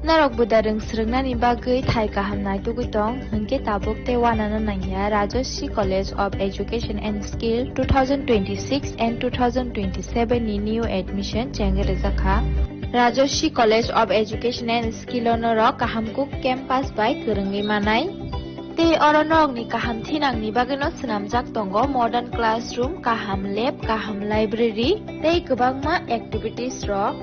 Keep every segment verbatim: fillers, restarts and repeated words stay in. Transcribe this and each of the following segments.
Norok buda rwng swrwngnani bagwi thai kaham naitugwi tong, hwnkhe tabuk tei uanana nangya Rajashree College of Education and Skill two thousand twenty-six and two thousand twenty-seven ni new admission chengwi rwjakha. Rajashree College of Education and Skill o norok kaham kuk campus bai kwrwngwi manai. Tei oro norokni kaham thinangni bagwino swnamjak tongo modern classroom, kaham lab, kaham library tei kwbangma activities rok.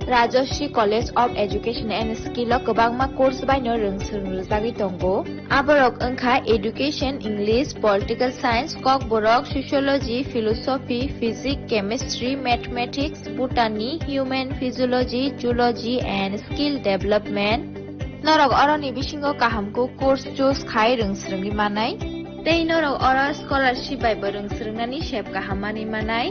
Rajashree College of Education and Skill o kwbangma course baino rwng swrwng rwjagwi tongo. Aborok wngkha Education, English, Political Science, Kokborok, Sociology, Philosophy, Physics, Chemistry, Mathematics, Botany, Human Physiology, Zoology and Skill Development. Norok oroni bisingo kaham kuk course choose khai rwng swrwngwi manai. Tei norok oro scholarship bai bo rwng swrwngnani sep kaham manwi manai.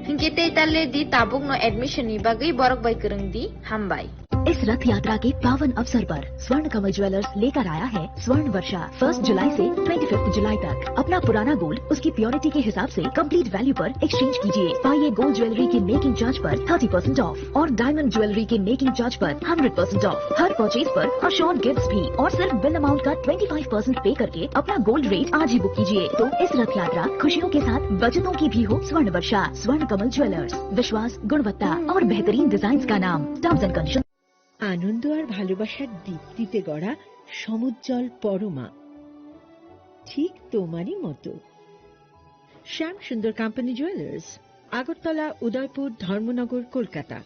Hinkhe tei ta le di tabukno admission ni bagwi borok bai kwrwng di. Hambai. इस रथ यात्रा के पावन अवसर पर स्वर्ण कमल ज्वेलर्स लेकर आया है स्वर्ण वर्षा। फर्स्ट जुलाई से ट्वेंटी फिफ्थ जुलाई तक अपना पुराना गोल्ड उसकी प्योरिटी के हिसाब से कंप्लीट वैल्यू पर एक्सचेंज कीजिए। पाइए गोल्ड ज्वेलरी की मेकिंग चार्ज पर थर्टी परसेंट ऑफ और डायमंड ज्वेलरी की मेकिंग चार्ज पर हंड्रेड परसेंट ऑफ। हर परचेज पर अश्योर्ड गिफ्ट्स भी, और सिर्फ बिल अमाउंट का ट्वेंटी फ़ाइव परसेंट पे करके अपना गोल्ड रेट आज ही बुक कीजिए। तो इस रथ यात्रा खुशियों के साथ बचतों की भी हो स्वर्ण वर्षा। स्वर्ण कमल ज्वेलर्स, विश्वास, गुणवत्ता और बेहतरीन डिजाइन्स का नाम। Terms and condition. আনন্দ আর ভালোবাসার দীপ্তিতে গড়া সমুজ্জ্বল পরমা, ঠিক তোমারই মতো। শ্যাম সুন্দর কোম্পানি জুয়েলার্স, আগরতলা, উদয়পুর, ধর্মনগর, Kolkata.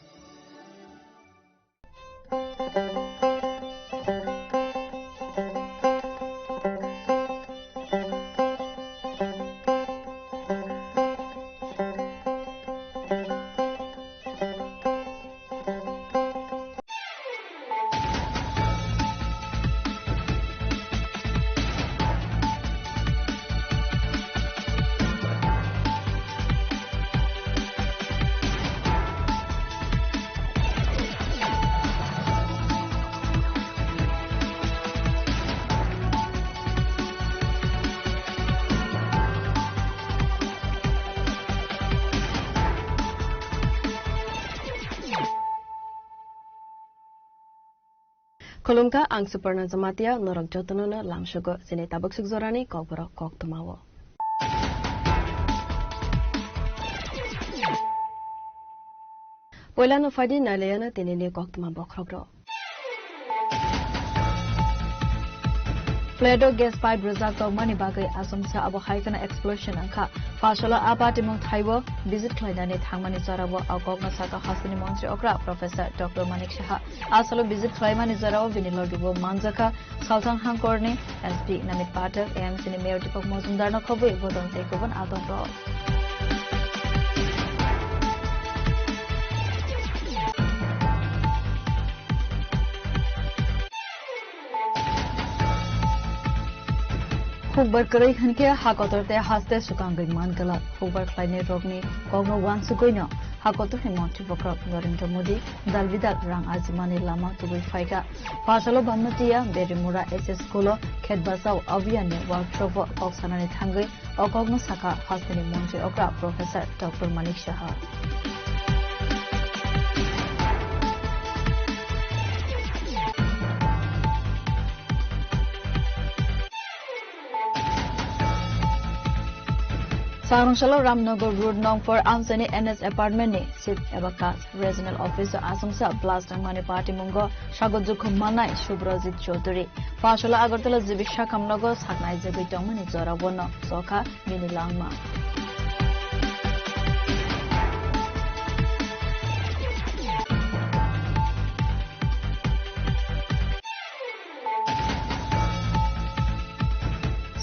Khulumkha, ang Suparna Jamatia, norok jotono no lamsugo chini tabuk suk jorani kokborok koktwmao. Poilano phaidi nailaiano tinini koktwma bokhorok rok. Flat o gas pipe rwjak tongmani bagwi achomsa abo hai kheno explosion wngkha. Phasalo a patimung thaibo visit khlainani thangmani jorao a kokno sakha hasteni montri okra Professor Doctor Manik Saha. Asalo visit khlaimani jorao bini logibo manjakha Salthang Hangkorni S P Namit Pathak, A M C ni Mayor Deepak Majumdarno khobwi bodol tei kubun adongrok. Hukbar kwrwi hwnkhe ha kotor tei haste swkangwi man glak. Hukbar khlainai rokni kokno uansugwino ha kotorni montri bokhorok Narendra Modi dal bidal rang ajimani lama tubui phaikha. Phasalo Bamnatiya Berimura S S School o Khet Bachao Abhiyan ni workshop o kok sanani thangwi o kokno sakha hasteni montri okra Professor Doctor Manik Saha. Sagrungsalo Ramnagar Road nong four amchaini N S apartment ni sip eba kas regional office o achomsa blast wngmani patimungo sago jukhu manai Subrajit Chaudhary. Phasalo Agartala G B Sakham nogo saknai jagwi tongmani jora bono chokha bini langma.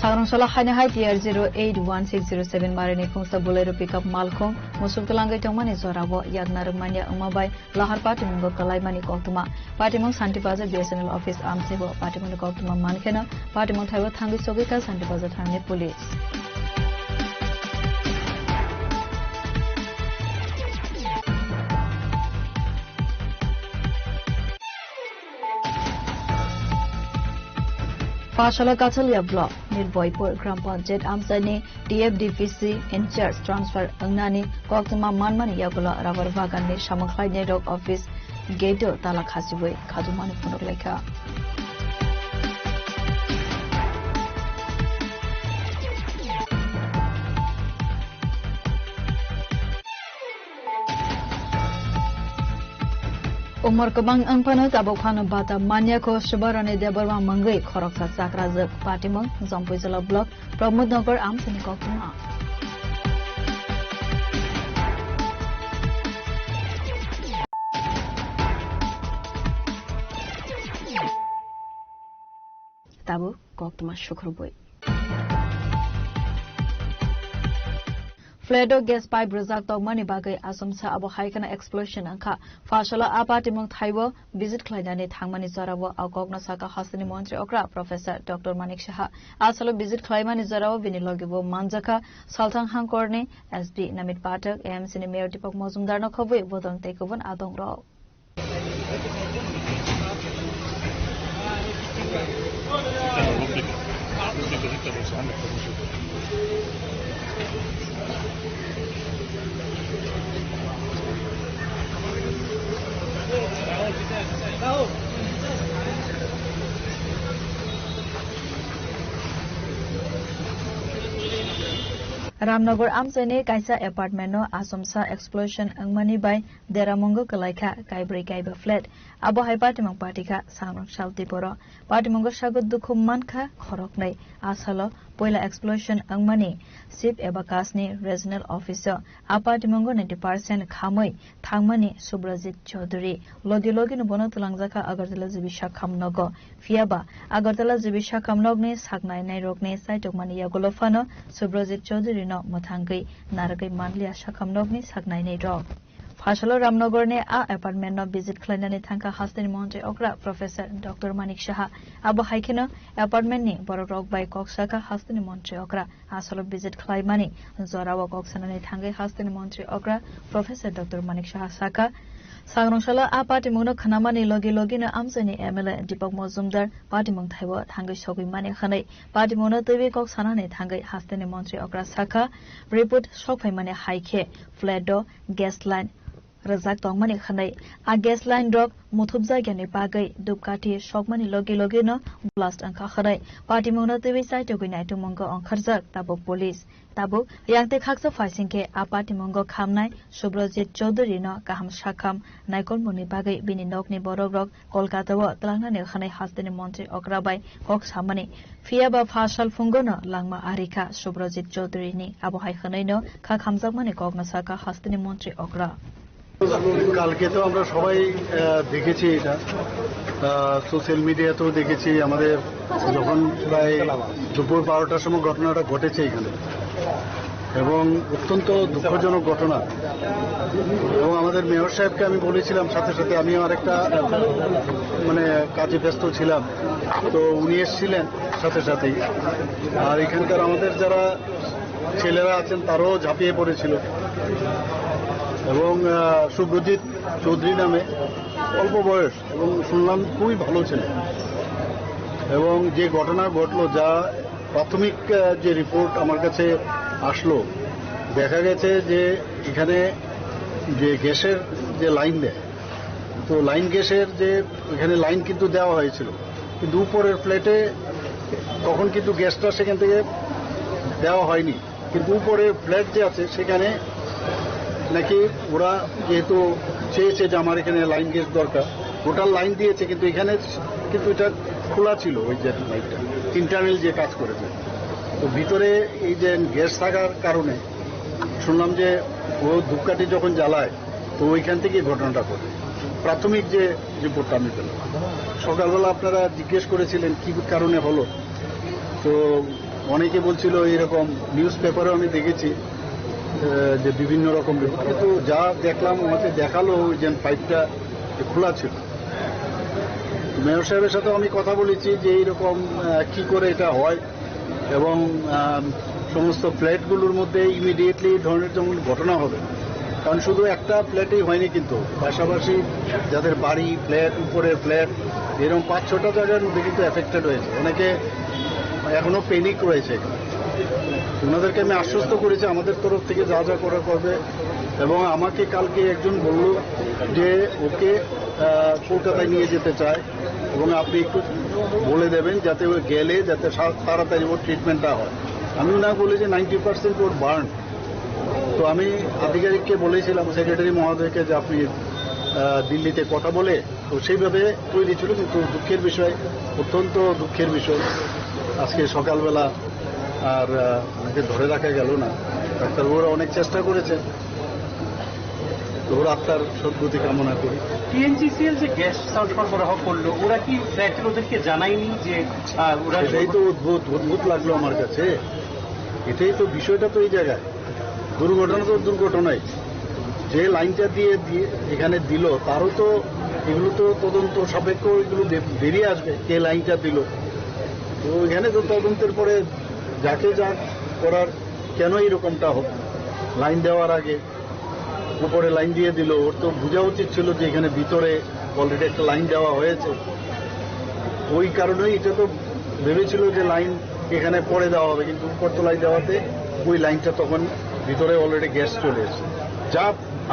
Sagrungsalo haino hai T R zero eight one six zero seven marini khungsa Bolero pickup malkhung musuk twlangwi tongmani jorao yakna rwmanya wngma bai lahar patimungo kwlaimani koktwma. Patimung Santi Bazar B S N L office amsaibo patimungni koktwma mankheno patimung thaibo thangwi sogwikha Santi Bazar thanani police. Phasalo Kachalia Block, Nirboypur Gram Panchayat amchaini T F D P C in charge transfer wngnani koktwma manmani yagulo rubber baganni samung khlainai rok office gate-o tala khasiwi khajokmani phunuk laikha. Umor kwbang wng phano tabuk phano bata manya kho Subarani Debbarma mungwi khoroksa chakrajwk. Patimung Jampuijala block Pramod Nagar amchini koktwma. Tabuk koktwma sukrubwi. Flat-o gas pipe rwjak tongmani bagwi achomsa abo hai kheno explosion wngkha. Phaisalo a patimung thaibo visit khlainani thangmani jorao a kokno sakha hasteni montri okra Professor Doctor Manik Saha. A salo visit khlaimani jorao bini logibo manjakha Salthang Hangkorni S P Namit Pathak, A M C ni Mayor Deepak Majumdarno khobwi bodol tei kubun adongrok. Ramnagar amchaini kaisa apartment-o achomsa explosion wngmani bai deramungo kwlaikha kaibrwi kaiba flat. Abo hai patimung patikha sangrong sal tiporo. Patimungo sago dukhu mankha khoroknwi. A salo poila explosion wngmani Chief Abacus-ni Regional Office-o a patimungo ninety percent khamwi thangmani Subrajit Chaudhary. Logi logino bono twlangjakha Agartala G B Sakham nogo. Phiyaba Agartala G B Sakham nokni saknainairokni chaitokmani yagulo phano Subrajit Chaudhary-no mwthangwi narwgwi manliya Sakham nokni saknainairok. Phaisalo Ramnagarni a apartment-no visit khlainani thangkha hasteni montri okra Professor Doctor Manik Saha. Abo hai kheno apartment-ni borokrok bai kok sakha hasteni montri okra. A salo visit khlaimani jorao kok sanani thangwi hasteni montri okra Professor Doctor Manik Saha sakha, sangrong salo a patimungno khnamani logi logino amchaini M L A Deepak Majumdar patimung thaibo thangwi sogwi mani hwnwi patimungno twiwi kok sanani thangwi hasteni montri okra sakha, report sokphaimani hai khe flat-o gas line rwjak tongmani hwnwi. A gas line rok muthubjakya ni bagwi dupkathi sokmani logi logi no blast wngkha hwnwi patimung no twiwi chaitugwi naitukmungo ongkharjak tabuk police. Tabuk yang tei khaksa phaising khe a patimungo khamnai Subrajit Chaudhary no kaham sakham naikolmung ni bagwi bini nok ni borok rok Kolkata o twlangnani hwnwi hasteni montri okra bai kok samani. Phiyaba pha sal phungo no langma arikha Subrajit Chaudhary ni, abo hai hwnwi no kha khamjakmani kok no sakha hasteni montri okra. কালকে তো আমরা সবাই, আহ, দেখেছি এটা, সোশ্যাল মিডিয়াতেও দেখেছি। আমাদের যখন প্রায় দুপুর বারোটার সময় ঘটনাটা ঘটেছে এখানে, এবং অত্যন্ত দুঃখজনক ঘটনা। এবং আমাদের মেয়র সাহেবকে আমি বলেছিলাম, সাথে সাথে আমি আমার একটা, মানে, কাজে ব্যস্ত ছিলাম, তো উনি এসেছিলেন সাথে সাথেই। আর এখানকার আমাদের যারা ছেলেরা আছেন, তারাও ঝাঁপিয়ে পড়েছিল। এবং, আহ, শুভ্রজিৎ চৌধুরী নামে অল্প বয়স, এবং শুনলাম খুবই ভালো ছেলে। এবং যে ঘটনা ঘটলো, যা প্রাথমিক, আহ, যে রিপোর্ট আমার কাছে আসলো, দেখা গেছে যে এখানে যে গ্যাসের যে লাইন দেয়, তো লাইন গ্যাসের যে এখানে লাইন কিন্তু দেওয়া হয়েছিল, কিন্তু উপরের ফ্ল্যাটে তখন কিন্তু গ্যাসটা সেখান থেকে দেওয়া হয়নি। কিন্তু উপরে ফ্ল্যাট যে আছে, সেখানে নাকি ওরা যেহেতু চেয়েছে যে আমার এখানে লাইন গ্যাস দরকার, ওটার লাইন দিয়েছে, কিন্তু এখানে কিন্তু এটা খোলা ছিল, ওই যে লাইনটা, ইন্টারনাল যে কাজ করেছে। তো ভিতরে এই যে গ্যাস থাকার কারণে শুনলাম যে ও ধূপকাঠি যখন জ্বালায়, তো ওইখান থেকে ঘটনাটা ঘটে। প্রাথমিক যে রিপোর্টটা আমি পেলাম, সকালবেলা আপনারা জিজ্ঞেস করেছিলেন কি কারণে হলো, তো অনেকে বলছিল এরকম, নিউজ পেপারেও আমি দেখেছি, আহ, যে বিভিন্ন রকম রিপোর্ট, কিন্তু যা দেখলাম, আমাকে দেখালো ওই যে পাইপটা খোলা ছিল। মেয়র সাহেবের সাথে আমি কথা বলেছি যে এইরকম, আহ, কি করে এটা হয়, এবং, আহ, সমস্ত ফ্ল্যাটগুলোর মধ্যে ইমিডিয়েটলি এই ধরনের যেমন ঘটনা হবে, কারণ শুধু একটা ফ্ল্যাটেই হয়নি, কিন্তু পাশাপাশি যাদের বাড়ি, ফ্ল্যাট, উপরে ফ্ল্যাট, এরকম পাঁচ ছটা জায়গার মধ্যে কিন্তু এফেক্টেড হয়েছে। অনেকে এখনো প্যানিক রয়েছে। ওনাদেরকে আমি আশ্বস্ত করেছি আমাদের তরফ থেকে যা যা করা করবে, এবং আমাকে কালকে একজন বলল যে ওকে আহ, কলকাতায় নিয়ে যেতে চায় এবং আপনি একটু বলে দেবেন যাতে ও গেলে যাতে সা-, তাড়াতাড়ি ওর ট্রিটমেন্টটা হয়। আমি ওনাকে বলেছি নাইনটি পার্সেন্ট ওর বার্ন। তো আমি আধিকারিককে বলেছিলাম, সেক্রেটারি মহোদয়কে, যে আপনি, আহ, দিল্লিতে কথা বলে, তো সেইভাবে তৈরি ছিল, কিন্তু দুঃখের বিষয়, অত্যন্ত দুঃখের বিষয়, আজকে সকালবেলা আর, আহ, ওনাকে ধরে রাখা গেল না। ডাক্তারবাবুরা অনেক চেষ্টা করেছেন, তো ওর আত্মার সদ্গতি কামনা করি। টিএনজিসিএল যে গ্যাস সরবরাহ করলো, ওরা কি ফ্ল্যাটের ওদেরকে জানায়নি যে, আহ, ওরা সেটাই তো অদ্ভুত, অদ্ভুত লাগলো আমার কাছে। এটাই তো বিষয়টা, তো এই জায়গায় দুর্ঘটনা তো দুর্ঘটনাই। যে লাইনটা দিয়ে, দিয়ে এখানে দিল, তারও তো, এগুলো তো তদন্ত সাপেক্ষ, এগুলো বে-, বেরিয়ে আসবে কে লাইনটা দিল। তো এখানে তো তদন্তের পরে যাকে যা করার, কেন এরকমটা হবে? লাইন দেওয়ার আগে উপরে লাইন দিয়ে দিল, ওর তো বোঝা উচিত ছিল যে এখানে ভিতরে অলরেডি একটা লাইন দেওয়া হয়েছে। ওই কারণেই এটা তো ভেবেছিল যে লাইন এখানে পরে দেওয়া হবে, কিন্তু উপরতলায় দেওয়াতে ওই লাইনটা তখন ভিতরে অলরেডি গ্যাস চলে এসেছে। যা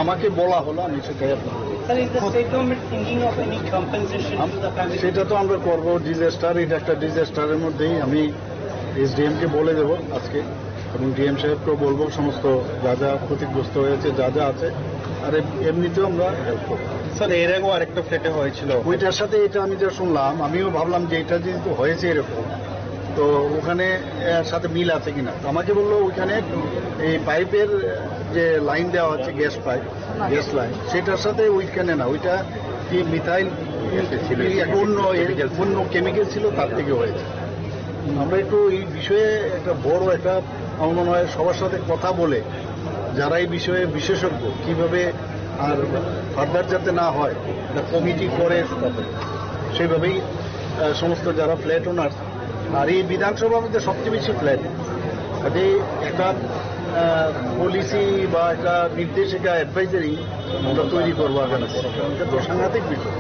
আমাকে বলা হলো, আমি সেটাই আপনাকে বললাম। Sir, in the state government thinking of any compensation to the family? সেটা তো আমরা করবো, ডিজাস্টার, এটা একটা ডিজাস্টারের মধ্যেই আমি এসডিএম কে বলে দেবো আজকে, এবং ডিএম সাহেবকেও বলবো সমস্ত যা যা ক্ষতিগ্রস্ত হয়েছে, যা যা আছে, আর এম-, এমনিতেও আমরা হেল্প করবো। স্যার, এর আগেও আরেকটা ফ্ল্যাটে হয়েছিল। ওইটার সাথে এটা আমি যা শুনলাম, আমিও ভাবলাম যে এটা যেহেতু হয়েছে এরকম, তো ওখানে এর সাথে মিল আছে কিনা। তো আমাকে বললো ওইখানে এই পাইপের যে লাইন দেওয়া হচ্ছে, গ্যাস পাইপ, গ্যাস লাইন, সেটার সাথে ওইখানে না, ওইটা কি মিথাইল, একটা অন্য, অন্য কেমিক্যাল ছিল, তার থেকে হয়েছে। আমরা একটু এই বিষয়ে একটা বড় একটা, আমার মনে হয়, সবার সাথে কথা বলে, যারা এই বিষয়ে বিশেষজ্ঞ, কিভাবে আর ফার্দার যাতে না হয়, একটা কমিটি করে সেইভাবেই, আহ, সমস্ত যারা ফ্ল্যাট ওনার, আর এই বিধানসভার মধ্যে সবচেয়ে বেশি ফ্ল্যাট, কাজে একটা, আহ, পলিসি বা একটা নির্দেশিকা, অ্যাডভাইজারি আমরা তৈরি করবো আগামী দিনে। এটা তো সাংঘাতিক বিষয়।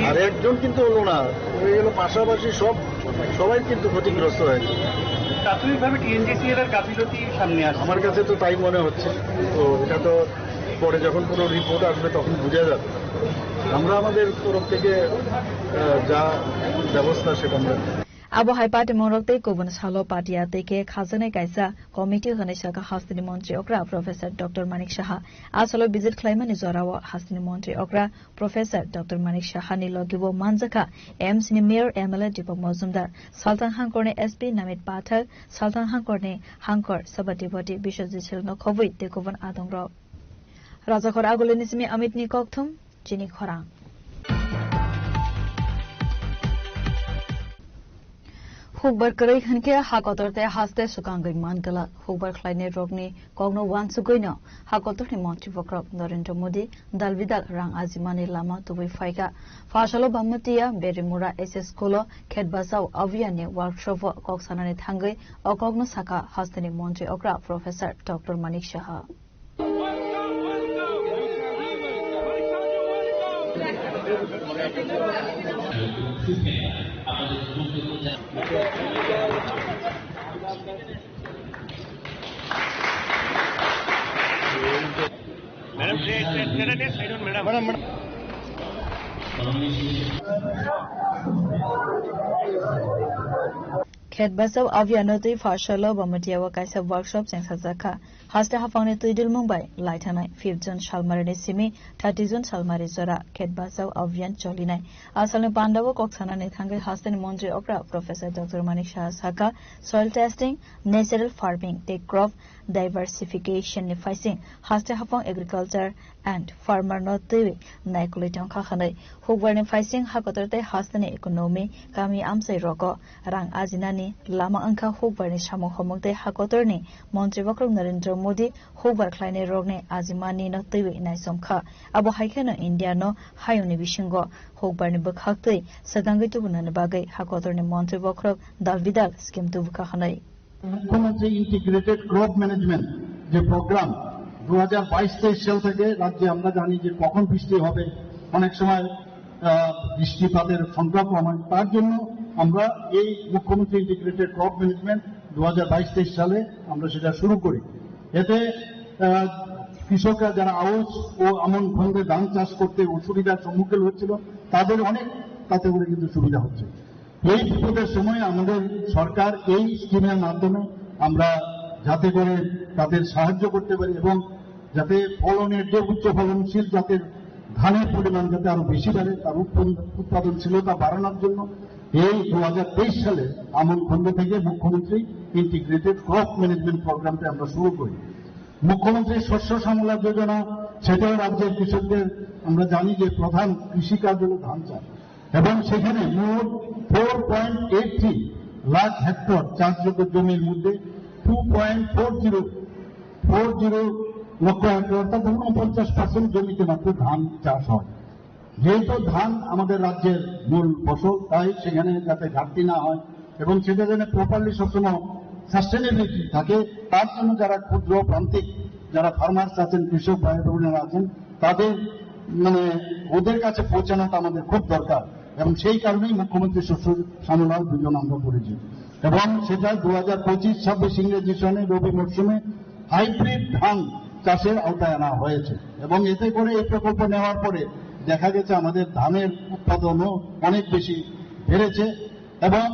আর একজন কিন্তু হলো না, হয়ে গেল পাশাপাশি সব, সবাই কিন্তু ক্ষতিগ্রস্ত হয়েছে। প্রাথমিকভাবে টিএনজিসিএল এর গাফিলতি সামনে আসছে। আমার কাছে তো তাই মনে হচ্ছে। তো এটা তো পরে যখন কোনো রিপোর্ট আসবে তখন বোঝা যাবে। আমরা আমাদের তরফ থেকে, আহ, যা ব্যবস্থা সেটা আমরা Abo hai party mongrok tei kubun salo party ya tei khe khajaknai kaisa committee hwnwi sakha hasteni montri okra Professor Doctor Manik Saha. A salo visit khlaimani jorao hasteni montri okra Professor Doctor Manik Saha ni logi bo manjakha A M C ni Mayor M L A Deepak Majumdar, Salthang Hangkor ni S P Namit Pathak, Salthang Hangkor ni Hangkor Sabhapati Biswajit Sil no khobwi tei kubun adongrok. Rajakhor Aguli ni simi Amit ni kokthum, chini khorang. Hukbar kwrwi hwnkhe ha kotor tei haste swkangwi man glak. Hukbar khlainai rokni kokno uansugwino ha kotorni montri bokhorok Narendra Modi dalbidal rang ajimani lama tubui phaikha. Phasalo Bamatiya Berimura S S School o Khet Bachao Abhiyan ni workshop o kok sanani thangwi o kokno sakha hasteni montri okra Professor Doctor Manik Saha. Madam, side on, madam. Madam, madam. Khet Bachao Abhiyan no twi phasalo Bamatiya o kaisa workshop chengsajakha. Haste haphangni twi dilmung bai lai thanai fifth June salmari ni simi thirty June salmari jora Khet Bachao Abhiyan cholinai. A salni pandao kok sanani thangwi hasteni montri okra Professor Doctor Manik Saha sakha, soil testing, natural farming tei crop diversification ni phaising haste haphang agriculture and farmer no twiwi naikolwi tongkha hwnwi. Hukbar ni phaising hakotor tei hasteni economy, kami amchai rogo rang ajinani lama wngkha hukbar ni samung homung tei hakotor ni montri bokhorok Narendra Modi hukbar khlainai rokni ajimani no twiwi naichomkha. Abo hai kheno India no hayungni bisingo hukbar ni bwkhak twi swkangwi tubunani bagwi hakotor ni montri bokhorok dalbidal scheme tubukha hwnwi. মুখ্যমন্ত্রী integrated crop management যে প্রোগ্রাম দু হাজার বাইশ তেইশ সাল থেকে রাজ্যে আমরা জানি যে কখন বৃষ্টি হবে, অনেক সময়, আহ, বৃষ্টিপাতের সংখ্যা কম হয়। তার জন্য আমরা এই মুখ্যমন্ত্রী ইন্টিগ্রেটেড ক্রপ ম্যানেজমেন্ট দু হাজার বাইশ তেইশ সালে আমরা সেটা শুরু করি। এতে, আহ, কৃষকরা যারা আউশ ও আমন খন্দে ধান চাষ করতে অসুবিধার সম্মুখীন হচ্ছিল, তাদের অনেক তাতে করে কিন্তু সুবিধা হচ্ছে। এই বিপদের সময় আমাদের সরকার এই স্কিমের মাধ্যমে আমরা যাতে করে তাদের সাহায্য করতে পারি এবং যাতে ফলনের যে উচ্চ ফলনশীল জাতের ধানের পরিমাণ যাতে আরো বেশি বাড়ে, তার উৎপন্ন-, উৎপাদনশীলতা বাড়ানোর জন্য এই দু হাজার তেইশ সালে আমন খন্ড থেকে মুখ্যমন্ত্রী ইন্টিগ্রেটেড ক্রপ ম্যানেজমেন্ট প্রোগ্রামটা আমরা শুরু করি। মুখ্যমন্ত্রী শস্য শ্যামলা যোজনা, সেটাও রাজ্যের কৃষকদের, আমরা জানি যে প্রধান কৃষিকাজ হলো ধান চাষ, এবং সেখানে মোট four point eight three lakh hectare চাষযোগ্য জমির মধ্যে two point four zero four zero lakh hectare, অর্থাৎ ঊনপঞ্চাশ পার্সেন্ট জমিতে মাত্র ধান চাষ হয়। যেহেতু ধান আমাদের রাজ্যের মূল ফসল, তাই সেখানে যাতে ঘাটতি না হয় এবং সেটা যেন প্রপারলি সবসময় সাস্টেনেবিলিটি থাকে, তার জন্য যারা ক্ষুদ্র প্রান্তিক, যারা ফার্মার্স আছেন, কৃষক ভাই বোনেরা আছেন, তাদের, মানে, ওদের কাছে পৌঁছানোটা আমাদের খুব দরকার। এবং সেই কারণেই মুখ্যমন্ত্রী শস্য শ্যামলা যোজনা আমরা করেছি। এবং সেটা দু হাজার পঁচিশ ছাব্বিশ ইংরেজি সনে রবি মরশুমে হাইব্রিড ধান চাষের আওতায় আনা হয়েছে। এবং এতে করে এই প্রকল্প নেওয়ার পরে দেখা গেছে আমাদের ধানের উৎপাদনও অনেক বেশি বেড়েছে। এবং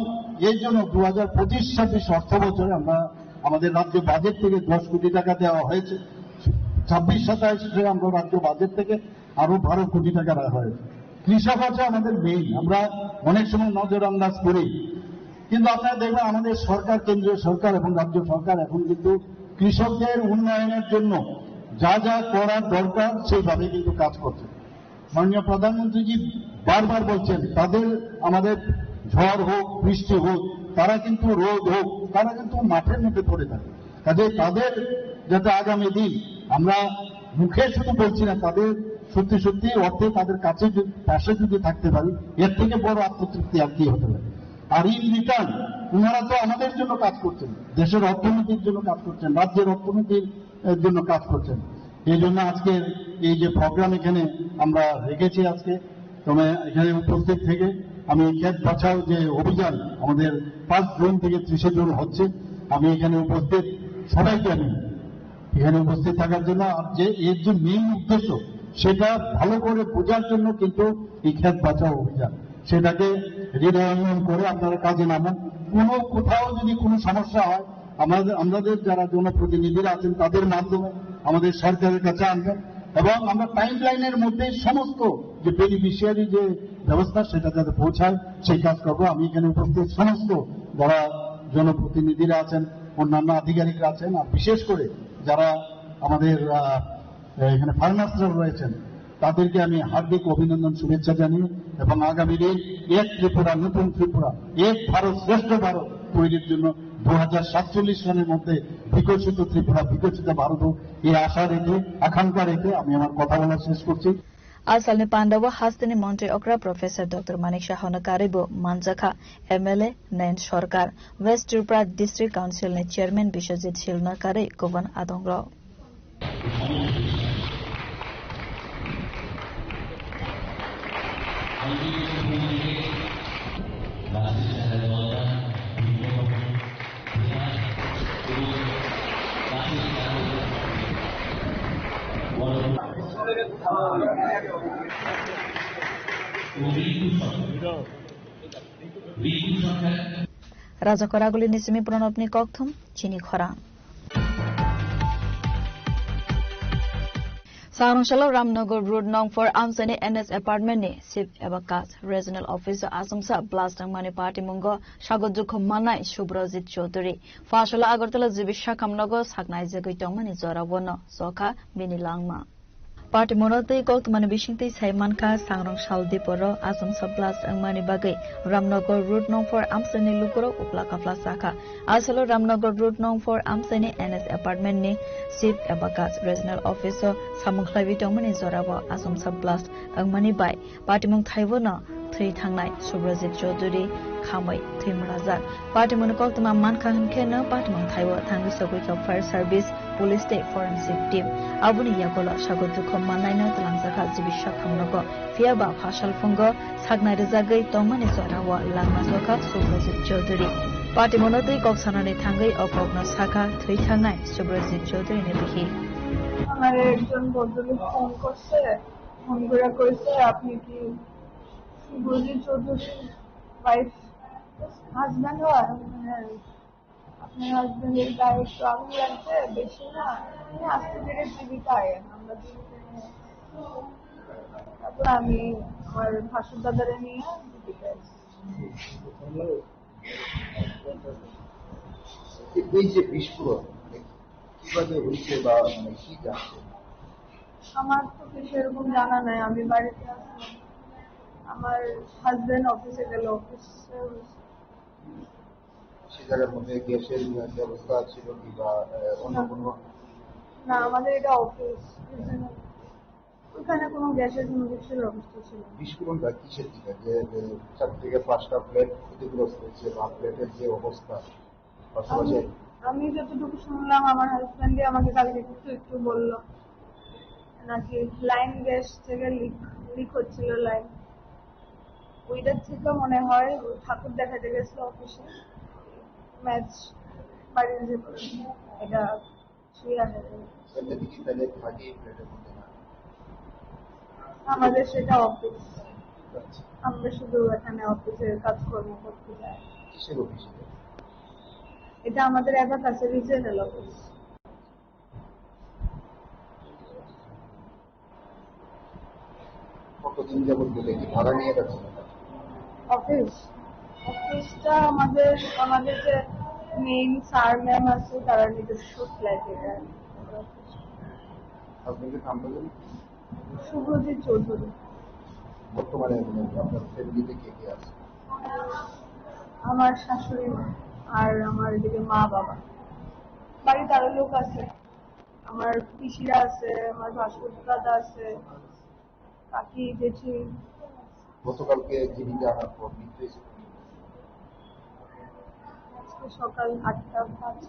এই জন্য দু হাজার পঁচিশ ছাব্বিশ অর্থ বছরে আমরা, আমাদের রাজ্য বাজেট থেকে দশ কোটি টাকা দেওয়া হয়েছে, ছাব্বিশ সাতাইশে আমরা রাজ্য বাজেট থেকে আরো বারো কোটি টাকা রাখা হয়েছে। কৃষক হচ্ছে আমাদের মেইন, আমরা অনেক সময় নজরআন্দাজ করি, কিন্তু আপনারা দেখবেন আমাদের সরকার, কেন্দ্রীয় সরকার এবং রাজ্য সরকার এখন কিন্তু কৃষকদের উন্নয়নের জন্য যা যা করার দরকার সেইভাবে কিন্তু কাজ করছে। মাননীয় প্রধানমন্ত্রীজি বারবার বলছেন, তাদের, আমাদের ঝড় হোক, বৃষ্টি হোক, তারা কিন্তু, রোদ হোক, তারা কিন্তু মাঠের মধ্যে পড়ে থাকে। কাজে তাদের যাতে আগামী দিন আমরা মুখে শুধু বলছি না, তাদের সত্যি সত্যি অর্থে তাদের কাছে যদি, পাশে যদি থাকতে পারি, এর থেকে বড় আত্মতৃপ্তি আর কি হতে পারে? আর ইন রিটার্ন ওনারা তো আমাদের জন্য কাজ করছেন, দেশের অর্থনীতির জন্য কাজ করছেন, রাজ্যের অর্থনীতির, এর জন্য কাজ করছেন। এই জন্য আজকের এই যে প্রোগ্রাম এখানে আমরা রেখেছি আজকে, তবে এখানে উপস্থিত থেকে আমি ক্ষেত বাঁচাও যে অভিযান আমাদের পাঁচ জুন থেকে ত্রিশে জুন হচ্ছে, আমি এখানে উপস্থিত সবাইকে আমি এখানে উপস্থিত থাকার জন্য, আর যে এর যে মেইন উদ্দেশ্য সেটা ভালো করে বোঝার জন্য কিন্তু এই ক্ষেত বাঁচাও অভিযান, সেটাকে হৃদয়ঙ্গম করে আপনারা কাজে নামুন। কোনো কোথাও যদি কোনো সমস্যা হয়, আমাদের, আমাদের যারা জনপ্রতিনিধিরা আছেন তাদের মাধ্যমে আমাদের সরকারের কাছে আনবেন, এবং আমরা টাইম লাইনের মধ্যে সমস্ত যে বেনিফিশিয়ারি যে ব্যবস্থা সেটা যাতে পৌঁছায় সেই কাজ করবো। আমি এখানে উপস্থিত সমস্ত যারা জনপ্রতিনিধিরা আছেন, অন্যান্য আধিকারিকরা আছেন, আর বিশেষ করে যারা আমাদের, আহ, এখানে ফার্মার্সরা রয়েছেন, তাদেরকে আমি হার্দিক অভিনন্দন, শুভেচ্ছা জানিয়ে এবং আগামী দিন এক ত্রিপুরা, নতুন ত্রিপুরা, এক ভারত, শ্রেষ্ঠ ভারত তৈরির জন্য দু হাজার সাতচল্লিশ সনের মধ্যে বিকশিত ত্রিপুরা, বিকশিত ভারত হোক, এই আশা রেখে, আকাঙ্ক্ষা রেখে আমি আমার কথা বলা শেষ করছি। Asalni pandao hasteni montri okra Professor Doctor Manik Saha no karwi bo manjakha M L A Nayan Sarkar, West Tripura District Council ni Chairman Biswajit Sil no karwi kubun adongrok. Raja Koraguli ni simi Pranab ni kokthum chini khorang. Sangrong salo Ramnagar Road nong four amchaini N S apartment ni sip eba kaj regional office o achomsa blast wngmani patimungo sago dukhu mannai Subrajit Chaudhary. Phasalo Agartala G B Sakham nogo saknai jagwi tongmani jora bono chokha bini langma. Party mono tei koktwmani bisingtwi sai mankha, sangrong sal diporo achomsa blast wngmani bagwi Ramnagar Road nong four amchaini lukurok upla kapla chakha. Asalo Ramnagar Road nong four amchaini N S apartment ni sip eba kaj regional office o samung khlaiwi tongmani jorao achomsa blast wngmani bai patimung thaibono thwi thangnai Subrajit Chaudhary khamwi thwimwlajak. Patimungni koktwma mankha hwnkhe no patimung thaibo thangwi sogwikha fire service, police tei forensic team. Aboni yagulo sago dukhu mannaino twlangjakha G B Sakham nogo. Phiyaba phasal phungo saknai rwjagwi tongmani jorao langma chokha Subrajit Chaudhary. Patimungno twi kok sanani thangwi o kokno sakha thwi thangnai Subrajit Chaudhary ni bihik. আমার একজন ভদ্রলোক ফোন করছে, ফোন করে কইছে, "আপনি কি সুব্রজিৎ চৌধুরীর wife, husband হয়?" "হ্যাঁ।" "আপনার হাজব্যান্ডের গায়ে একটু আগুন লাগছে, বেশি না, আপনি আস্তে ধীরে জীবিত আয়েন, আমরা জীবিত নিয়ে আসছি।" তারপর আমি আমার ভাসুর দাদারে নিয়ে জীবিত আছি। এই যে বিস্ফোরণ, মানে, কিভাবে হয়েছে বা, মানে, কি জানছেন? আমার তো কিছু এরকম জানা নাই, আমি বাড়িতে আছি। আমার হাজব্যান্ড অফিসে গেল, অফিসে হয়েছে। সে জায়গার মধ্যে গ্যাসের ব্যবস্থা ছিল কি বা, আহ, অন্য না। কোনো? না, আমাদের এটা অফিস, ওইখানে কোনো গ্যাসের কোনো কিছুর ব্যবস্থা ছিল না। বিস্ফোরণটা কিসের দিকে? যে, যে চার থেকে পাঁচটা ফ্ল্যাট ক্ষতিগ্রস্ত হয়েছে বা ফ্ল্যাটের যে অবস্থা, পাশাপাশি আমি, আমি যতটুকু শুনলাম, আমার হাজব্যান্ডই আমাকে কালকে একটু, একটু বলল, নাকি লাইন গ্যাস থেকে লিক, লিক হচ্ছিল লাইন। ওইটার থেকে মনে হয় ঠাকুর দেখাতে গেছিল অফিসে, ম্যাচ বাড়ির যে এটা ছুঁয়ে আনে। এমনিতে কি তাহলে থাকি ফ্ল্যাটের মধ্যে না? আমাদের সেটা অফিস, আচ্ছা। আমরা শুধু এখানে অফিসের কাজকর্ম করতে যাই। কিসের অফিস এটা? এটা আমাদের অ্যাবাকাসের রিজিয়নাল অফিস। কতদিন যাবত বলে কি ভাড়া নিয়ে যাচ্ছেন? অফিস, অফিসটা আমাদের, আমাদের যে মেইন স্যার ম্যাম আছে, তারা নিজস্ব ফ্ল্যাট এটা। আপনাদের নামটা বলুন। শুভজিৎ চৌধুরী। বর্তমানে আপনার ফ্যামিলিতে কে কে আছে? আমার শাশুড়ি মা আর আমার এদিকে মা বাবা। বাড়িতে আরো লোক আছে, আমার পিসিরা আছে, আমার ভাসুর দাদা আছে, কাকি, জেঠি। গতকালকে জীবিত আনার পর মৃত্যু হয়েছে। আজকে সকাল আটটা পাঁচ।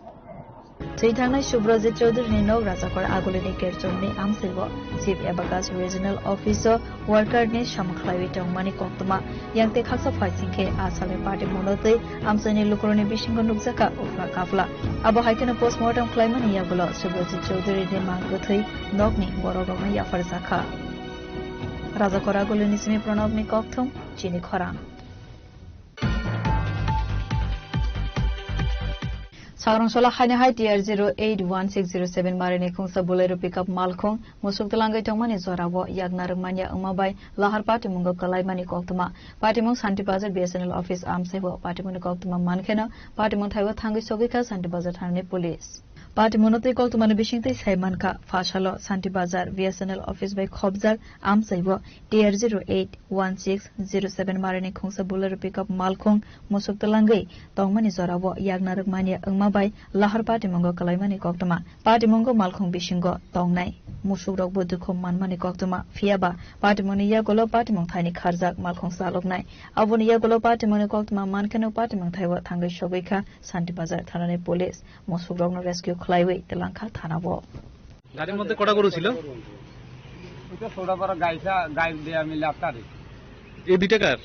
Thwi thangnai Subrajit Chowdhury ni nok Rajakor Agulini Kerchom ni amchai o Chief Abacus Regional Office o worker ni samung khlaiwi tongmani koktwma. Yang tei khaksa phaising khe a salni party mungno twi amchaini lukurokni bisingo nukjakha uphla kaphla. Abo hai kheno postmortem khlaimani yagulo Subrajit Chowdhury ni mang kwthwi nokni borokrokno yapharjakha. Rajakor Agulini simi Pranabni kokthum, chini khorang. Sagrangsola haino hai T R zero eight one six zero seven marini khungsa Bolero pickup malkhung musuk twlangwi tongmani jorao yakna rwkmanya wngma bai lahar patimungo kwlaimani koktwma. Patimung Santi Bazar B S N L office amchaibo patimungni koktwma mankheno patimung thaibo thangwi sogwikha Santi Bazar thanani police. Patimungno twi koktwmani bisingtwi sai mankha, phasalo Santi Bazar B S N L office bai khopjak amchaibo T R zero eight one six zero seven marini khungsa Bolero pickup malkhung musuk twlangwi tongmani jorao yakna rwkmanya wngma bai lahar patimungo kwlaimani koktwma. Patimungo malkhung bisingo tongnai musukrokbo dukhu manmani koktwma, phiyaba patimungni yagulo patimung thaini kharjak malkhung chaloknai. Aboni yagulo patimungni koktwma mankheno patimung thaibo thangwi sogwikha Santi Bazar thanani police. Musukrokno rescue khlaiwi twlangkha thanao. গাড়ির মধ্যে কটা গরু ছিল? ওই তো ছোট বড় গাইসা, গাই দিয়ে আমি লাফতারি। এই দুইটা কার?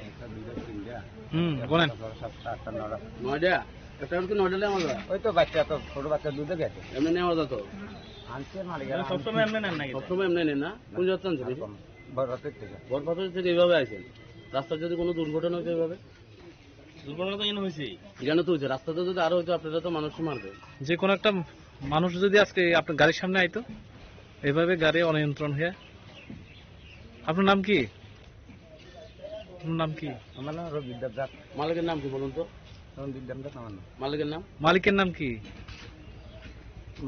একটা, দুইটা, তিনটা। হুম, একটা, বলেন। ছয়টা, সাতটা, আটটা, নয়টা। নয়টা? একটা গরু কি নয়টা নেওয়া যায়? ওই তো বাচ্চা, তো ছোট বাচ্চা দুধে গেছে। এমনি নেওয়া যায় তো? আনছে মালিকেরা, মানে সবসময় আনছে। এমনি নেন নাকি? সবসময় এমনি নেন না? কোন জায়গা থেকে আনছেন? বড় হাটের থেকে। বড় হাটের থেকে এইভাবে আইছেন? রাস্তায় যদি কোনো দুর্ঘটনা হইতো এইভাবে? দুর্ঘটনা তো এখানে হয়েছেই। এখানে তো হয়েছে, রাস্তাতে যদি আরো হইতো, আপনারা তো মানুষ মারবে। যে কোনো একটা মানুষ যদি আজকে আপনার গাড়ির সামনে আইতো, এভাবে গাড়ি অনিয়ন্ত্রণ হয়ে। আপনার নাম কি? আপনার নাম কি? আমার নাম রবি দেবদাস। মালিকের নাম কি বলুন তো? রঞ্জিত দেবদাস আমার নাম। মালিকের নাম? মালিকের নাম কি?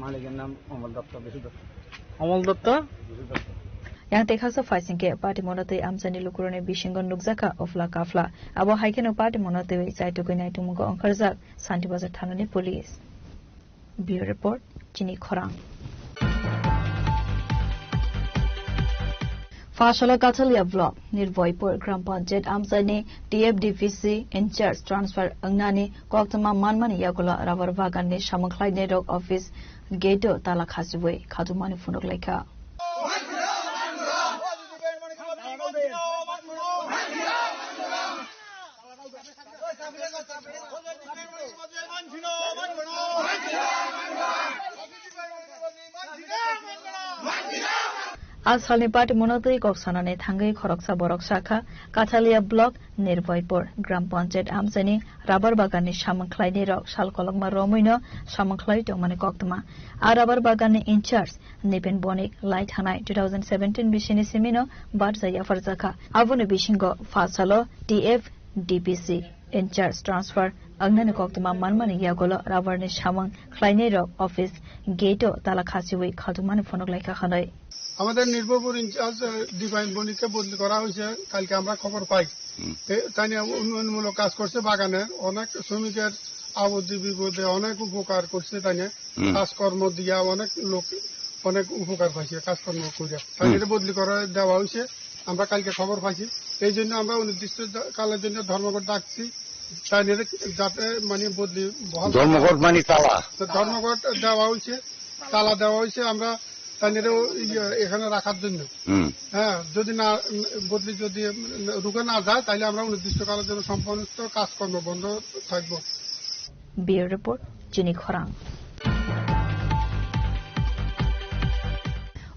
মালিকের নাম অমল দত্ত, বিশু দত্ত। অমল দত্ত? বিশু Dutta. Yang tei khaksa phaising khe patimungno twi amchaini lukurokni bisingo nukjakha uphla kaphla. Abo hai kheno patimungno twiwi chaitugwi naitukmungo ongkharjak Santi Bazar thanani police. Bureau Report, chini khorang. Phasalo Kathalia Block, Nirboypur Gram Panchayat amchaini T F D P C in charge transfer wngnani koktwma manmani yagulo rubber bagan ni samung khlainai rok office gate o tala khasiwi khatumani phunuk laikha. A salni party mwnotwi kok sanani thangwi khoroksa borok sakha Kathalia block Nirbaipur Gram Panchayat amchaini rubber baganni samung khlainai rok sal kolokma romwino samung khlai tongmani koktwma. A rubber baganni in charge Nipen Bonik lai thanai two thousand seventeen bisini simino barja yapharjakha. Aboni bisingo pha salo T F D P C in charge transfer wngnani koktwma manmani yagulo rubber ni samung khlainai rok office gate o tala khasiwi khaltwmani phunuk laikha hwnwi. আমাদের নির্ভরপুর ইনচার্জ, আহ, ডিভাইন বণিককে বদলি করা হয়েছে, কালকে আমরা খবর পাই। হুম। এ, তাই নিয়ে উন্নয়নমূলক কাজ করছে বাগানের, অনেক শ্রমিকের আপদে বিপদে অনেক উপকার করছে তাই নিয়ে। হুম। কাজকর্ম দিয়া অনেক লোক অনেক উপকার পাইছে কাজকর্ম করে। তাই হুম। এটা বদলি করে দেওয়া হয়েছে, আমরা কালকে খবর পাইছি। এই জন্য আমরা অনির্দিষ্ট কালের জন্য ধর্মঘট ডাকছি, তাই নিয়ে যাতে মানে বদলি বহাল ধর্মঘট মানে তালা? তো ধর্মঘট দেওয়া হয়েছে। তালা দেওয়া হয়েছে আমরা তাদেরও ইয়ে এখানে রাখার জন্য। হুম। হ্যাঁ, যদি না, উম, বদলি যদি, উম, রুখে না যায়, তাহলে আমরা অনির্দিষ্টকালের জন্য সম্পূর্ণ কাজকর্ম বন্ধ থাকবো। Bureau Report, Chini Khorang.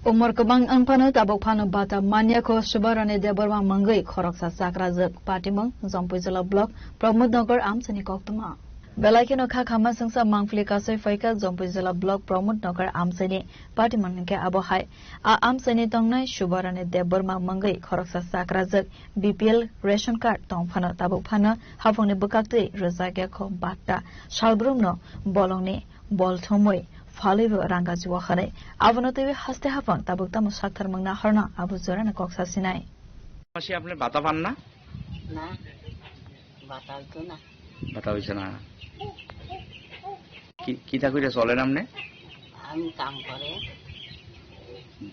Umor kwbang wng phano tabuk phano bata manya kho Subarani Debbarma mungwi khoroksa chakrajwk patimung Jompui Jila Block Pramod Nagar amchaini koktwma. Belai kheno kha khama sengsa mangpili kasai phaikha Jompui Jila Block Pramod Nagar amchaini patimung hinkhe abo hai. A amchaini tongnai Subarani Debbarma mungwi khoroksa chakrajwk B P L ration card tong phano tabuk phano haphangni bwkhaktwi rwjak ya kho batta salbrumno bolongni bol thumwi phalwibo rang gajiwo hwnwi. Abono twiwi haste haphang tabuk tamo sakthar mungna horno abo jorano kok sasinai. মাসে আপনি ভাতা পান না? না, ভাতা হইতো না। ভাতা হইছে না। কি, কি চাকরিটা চলেন আপনি? আমি কাম করে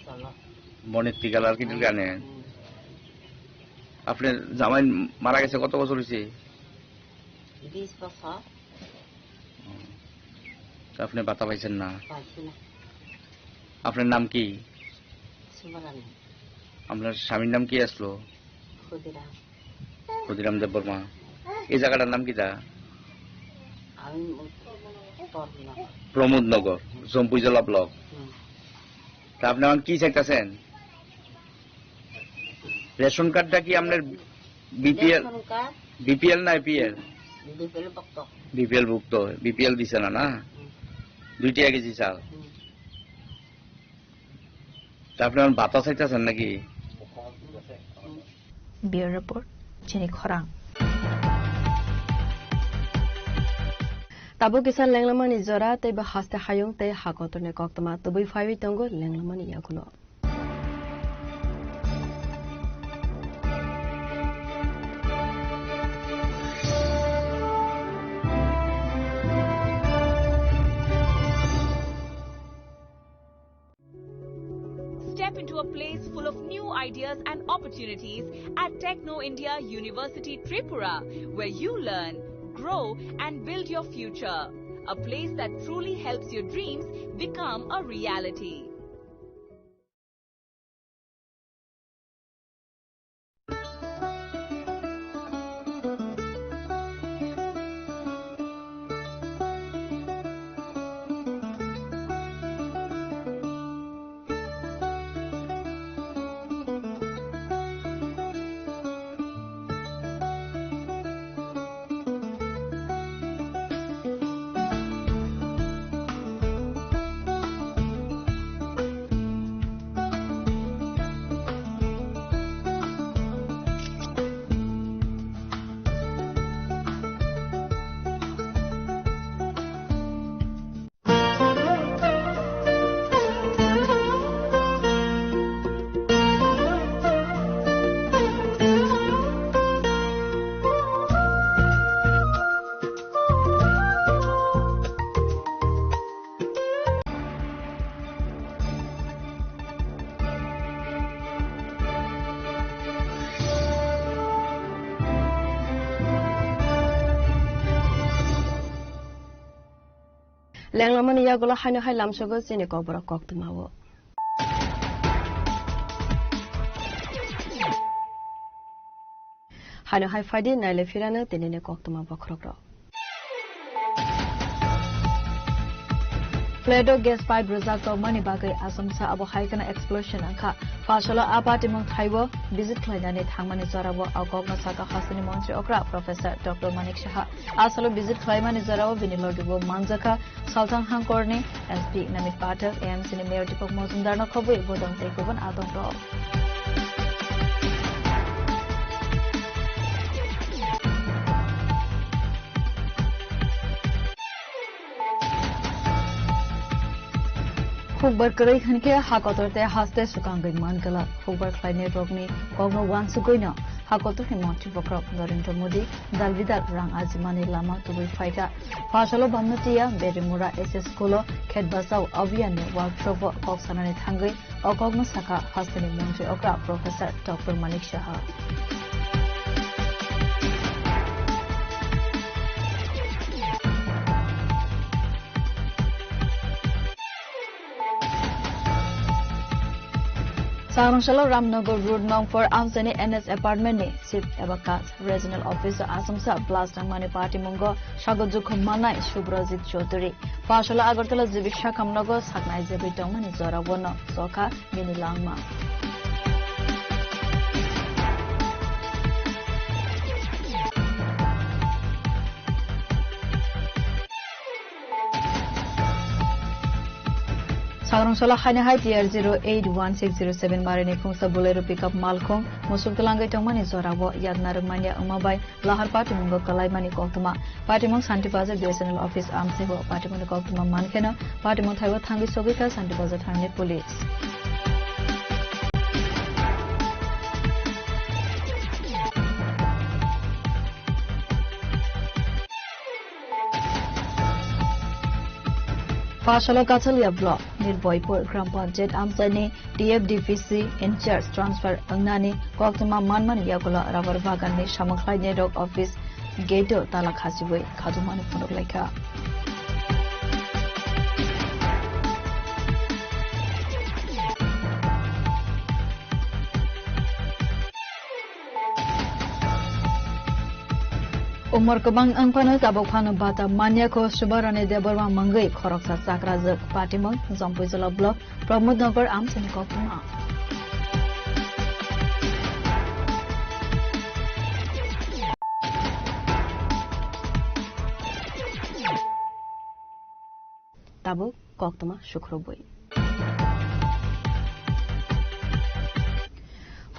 চলো। বনের টিকালার কি দোকানে? হুম। আপনার জামাই মারা গেছে কত বছর হইছে? বিশ বছর। তা আপনি ভাতা পাইছেন না? পাইছি না। আপনার নাম কি? সুবরানী। আপনার স্বামীর নাম কি আসলো? ক্ষুদিরাম। ক্ষুদিরাম দেব বর্মা। এই জায়গাটার নাম কি তা? আমি প্রমোদনগর। প্রমোদনগর, জম্পুইজলা ব্লক। হুম। তা আপনি এখন কি চাইতেছেন? রেশন কার্ডটা কি আপনার বিপিএল? Ration card. বিপিএল না এপিএল? বিপিএল ভুক্ত। বিপিএল ভুক্ত, বিপিএল দিছে না, না? হুম। দুইটা কেজি চাল। হুম। তা আপনি এখন ভাতা চাইতেছেন নাকি? Bureau Report, Chini Khorang. Tabuk kisa lenglamani jora tei bo haste hayung tei hakotorni koktwma tubui phaiwi tongo lenglamani yagulo. Step into a place full of new ideas and opportunities at Techno India University Tripura, where you learn, grow, and build your future. A place that truly helps your dreams become a reality. Lenglamani yagulo haino hai lamsogo chini kokborok koktwmao. Haino hai phaidi naile phirano tinini koktwma bokhorokrok. Ledo gas pipe rwjak tongmani bagwi achomsa abo hai kheno explosion wngkha. Phasalo a patimung thaibo visit khlainani thangmani jorao o kokno sakha hasteni montri okra Professor Doctor Manik Saha. Asalo visit khlaimani jorao bini logibo manjakha Salthang Hangkorni S P Namit Pathak, A M C ni Mayor Deepak Mojumdarno khobwi bodong tei kubun adongrok. Hukbar kwrwi khankhe ha kotor tei haste swkangwi mankala. Hukbar khlainai rokni kokno uansugwino ha kotorni montri bokhorok Narendra Modi dal bidal rang ajimani lama tubui phaikha. Phasalo Bamnatiya Berimura S S School o khet bachao abhiyan ni workshop o kok sanani thangwi o kokno sakha hasteni montri okra Professor Doctor Manik Saha. Sagrungsalo Ramnagar Road nong four amchaini N S apartment ni sip eba kaj regional office o achomsa blast nangmani patimungo sago jukhu manai Subrajit Chaudhary. Phasalo Agartala G B Sakham nogo saknai jebwi tongmani jora bono chokha bini langma. Sagrungsalo haino hai T R zero eight one six zero seven marini khungsa Bolero pickup malkhung musuk twlangwi tongmani jorao yakna rwmanya wngma bai lahar patimungo kwlaimani koktwma. Patimung Santi Bazar B S N L office amsaibo patimungni koktwma mankheno patimung thaibo thangwi sogwikha Santi Bazar thanani police. Phasalo Kachalia Block, Nirboypur Gram Panchayat amchaini T F D P C in charge transfer wngnani koktwma manmani yagulo rubber baganni samung khlainai rok office gate o tala khasiwi khajokmani phunuk laikha. Umor kwbang wng phano tabuk phano bata manya kho Subarani Debbarma mungwi khoroksa chakrajwk patimung Jampuijala block Pramod Nagar amchaini koktwma. Tabuk koktwma sukrubwi.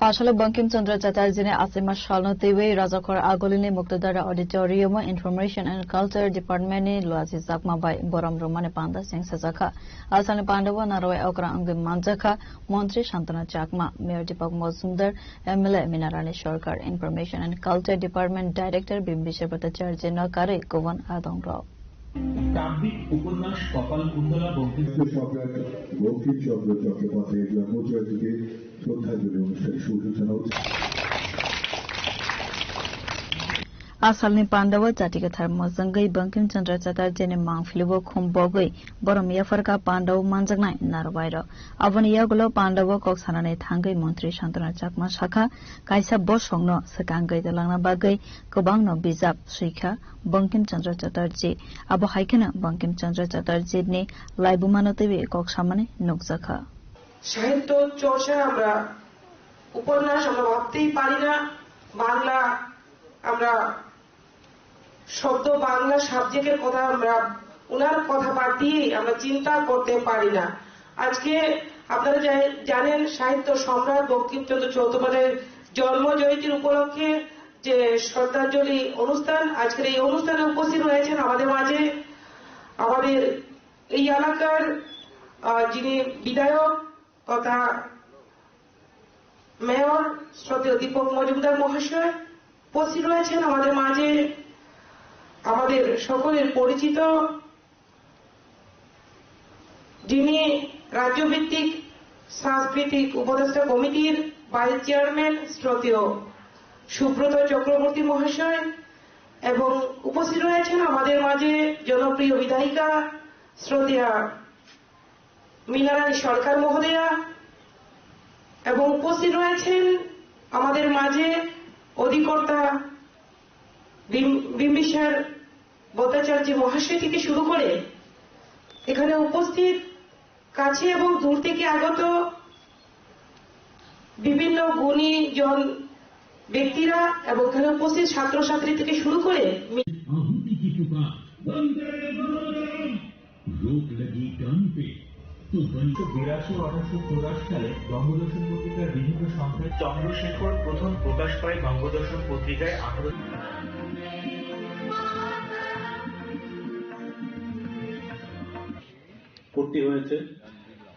Phasalo Bankim Chandra Chatterjee ni achaima salno twiwi Rajakhor Agulini Muktadara Auditorium o Information and Culture Department ni luachi chakma bai borom rwmani panda chengsajakha. Asalni pandao narwai okra wngwi manjakha Montri Santana Chakma, Mayor Deepak Mojumdar, M L A Minarani Sarkar, Information and Culture Department Director Bimbisar Bhattacharjee no karwi kubun adongrok. কাব্যিক উপন্যাস কপালকুণ্ডলা বঙ্কিম সম্রাট বঙ্কিমচন্দ্র চট্টোপাধ্যায়ের জন্মজয়ন্তীতে শ্রদ্ধাঞ্জলি অনুষ্ঠানে শুভেচ্ছা জানাচ্ছি। Asalni pandao chati kwthar mojongwi Bankim Chandra Chatterjee ni mangpili bo khum bogwi borom yapharkha pandao manjaknai narwai rok. Aboni yagulo pandao kok sanani thangwi Montri Santana Chakma sakha, kaisa bosongno swkangwi twlangna bagwi kwbangno bijap swikha Bankim Chandra Chatterjee. Abo hai kheno Bankim Chandra Chatterjee ni laibumano twiwi kok samani nukjakha. সাহিত্য চর্চা আমরা উপন্যাস আমরা ভাবতেই পারি না, বাংলা আমরা শব্দ, বাংলা সাবজেক্টের কথা আমরা, ওনার কথা বাদ দিয়েই আমরা চিন্তা করতে পারি না। আজকে আপনারা জা-, জানেন সাহিত্য সম্রাট বঙ্কিমচন্দ্র চট্টোপাধ্যায়ের জন্ম জয়ন্তীর উপলক্ষে যে শ্রদ্ধাঞ্জলি অনুষ্ঠান, আজকের এই অনুষ্ঠানে উপস্থিত রয়েছেন আমাদের মাঝে আমাদের এই এলাকার, আহ, যিনি বিধায়ক তথা মেয়র শ্রদ্ধেয় দীপক মজুমদার মহাশয়, উপস্থিত রয়েছেন আমাদের মাঝে আমাদের সকলের পরিচিত, যিনি রাজ্যভিত্তিক সাংস্কৃতিক উপদেষ্টা কমিটির ভাইস চেয়ারম্যান শ্রদ্ধেয় সুব্রত চক্রবর্তী মহাশয়, এবং উপস্থিত রয়েছেন আমাদের মাঝে জনপ্রিয় বিধায়িকা শ্রদ্ধেয়া মীনারানী সরকার মহোদয়া, এবং উপস্থিত রয়েছেন আমাদের মাঝে অধিকর্তা বিম-, বিম্বিসার ভট্টাচার্য মহাশয় থেকে শুরু করে এখানে উপস্থিত কাছে এবং দূর থেকে আগত বিভিন্ন গুণী জন ব্যক্তিরা এবং এখানে উপস্থিত ছাত্রছাত্রী থেকে শুরু করে মি- आहुति की पुकार। वंदे मातरम। रोक लगी गान पे तो बन বিরাশি অঠাশি চুরাশি সালে বঙ্গদর্শন পত্রিকার বিভিন্ন সংখ্যায় চন্দ্রশেখর প্রথম প্রকাশ পায় বঙ্গদর্শন পত্রিকায় আঠারো পড়তে হয়েছে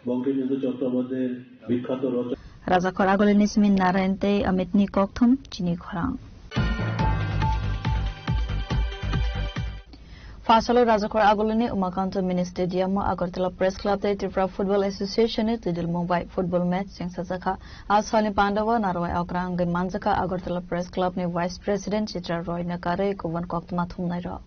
বঙ্কিমচন্দ্র চট্টোপাধ্যায়ের বিখ্যাত রচনা। Rajakhor agulini simi Narayan tei Amit ni kokthum chini khorang. Phasalo Rajakhor agulini Umakanta Mini Stadium o Agartala Press Club tei Tripura Football Association ni twidulmung bai football match chengsajakha. A salni pandao narwai okra wngwi manjakha Agartala Press Club ni Vice President Chitra Roy ni karwi kubun koktwma thumnai rok.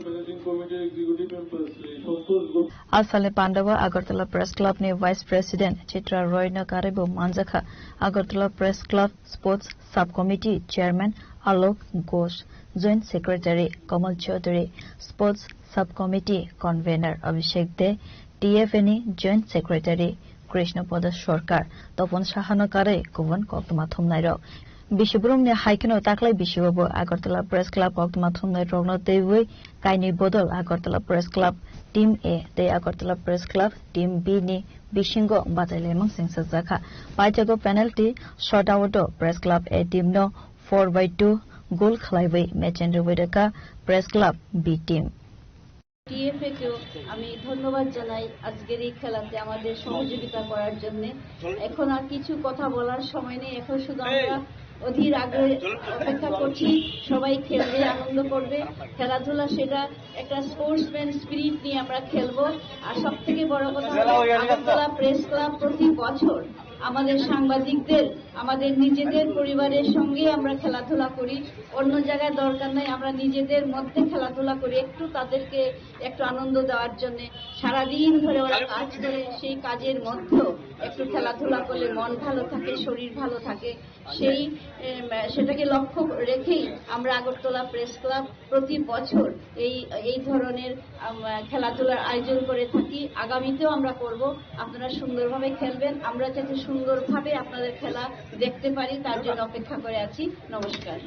Managing Committee Executive Member Shri Santosh Gupta. A salni pandao Agartala Press Club ni Vice President Chitra Roy no karwi bo manjakha Agartala Press Club Sports Sub-Committee Chairman Alok Ghosh, Joint Secretary Kamal Chaudhary, Sports Sub-Committee Convener Abhishek De, T F A ni Joint Secretary Krishna Pada Sarkar, Topon Saha no karwi kubun koktwma thumnai rok. Bisibrumni hai kheno taklai bisio bo Agartala Press Club koktwma thumnai rokno twiwi kainwi bodol Agartala Press Club Team A tei Agartala Press Club Team B ni bisingo bachai laimang chengsajakha. Paithago penalty shootout o Press Club A team no four by two goal khlaiwi match rwwi rwkha Press Club B team. TFA কেও আমি ধন্যবাদ জানাই আজকের এই খেলাতে আমাদের সহযোগিতা করার জন্য। এখন আর কিছু কথা বলার সময় নেই, এখন শুধু আমরা অধীর আগ্রহে অপেক্ষা করছি, সবাই খেলবে, আনন্দ করবে। খেলাধুলা সেটা একটা স্পোর্টসম্যান স্পিরিট নিয়ে আমরা খেলবো। আর সব থেকে বড় কথা হলো আগরতলা প্রেস ক্লাব প্রতি বছর আমাদের সাংবাদিকদের, আমাদের নিজেদের পরিবারের সঙ্গে আমরা খেলাধুলা করি, অন্য জায়গায় দরকার নাই, আমরা নিজেদের মধ্যে খেলাধুলা করি, একটু তাদেরকে একটু আনন্দ দেওয়ার জন্য। সারাদিন ধরে ওরা কাজ করে, সেই কাজের মধ্যেও একটু খেলাধুলা করলে মন ভালো থাকে, শরীর ভালো থাকে। সেই, এম, সেটাকে লক্ষ্য রেখেই আমরা আগরতলা প্রেস ক্লাব প্রতি বছর এই, এই ধরনের, আম, খেলাধুলার আয়োজন করে থাকি। আগামীতেও আমরা করব। আপনারা সুন্দরভাবে খেলবেন, আমরা যাতে সুন্দরভাবে আপনাদের খেলা দেখতে পারি, তার জন্য অপেক্ষা করে আছি। নমস্কার।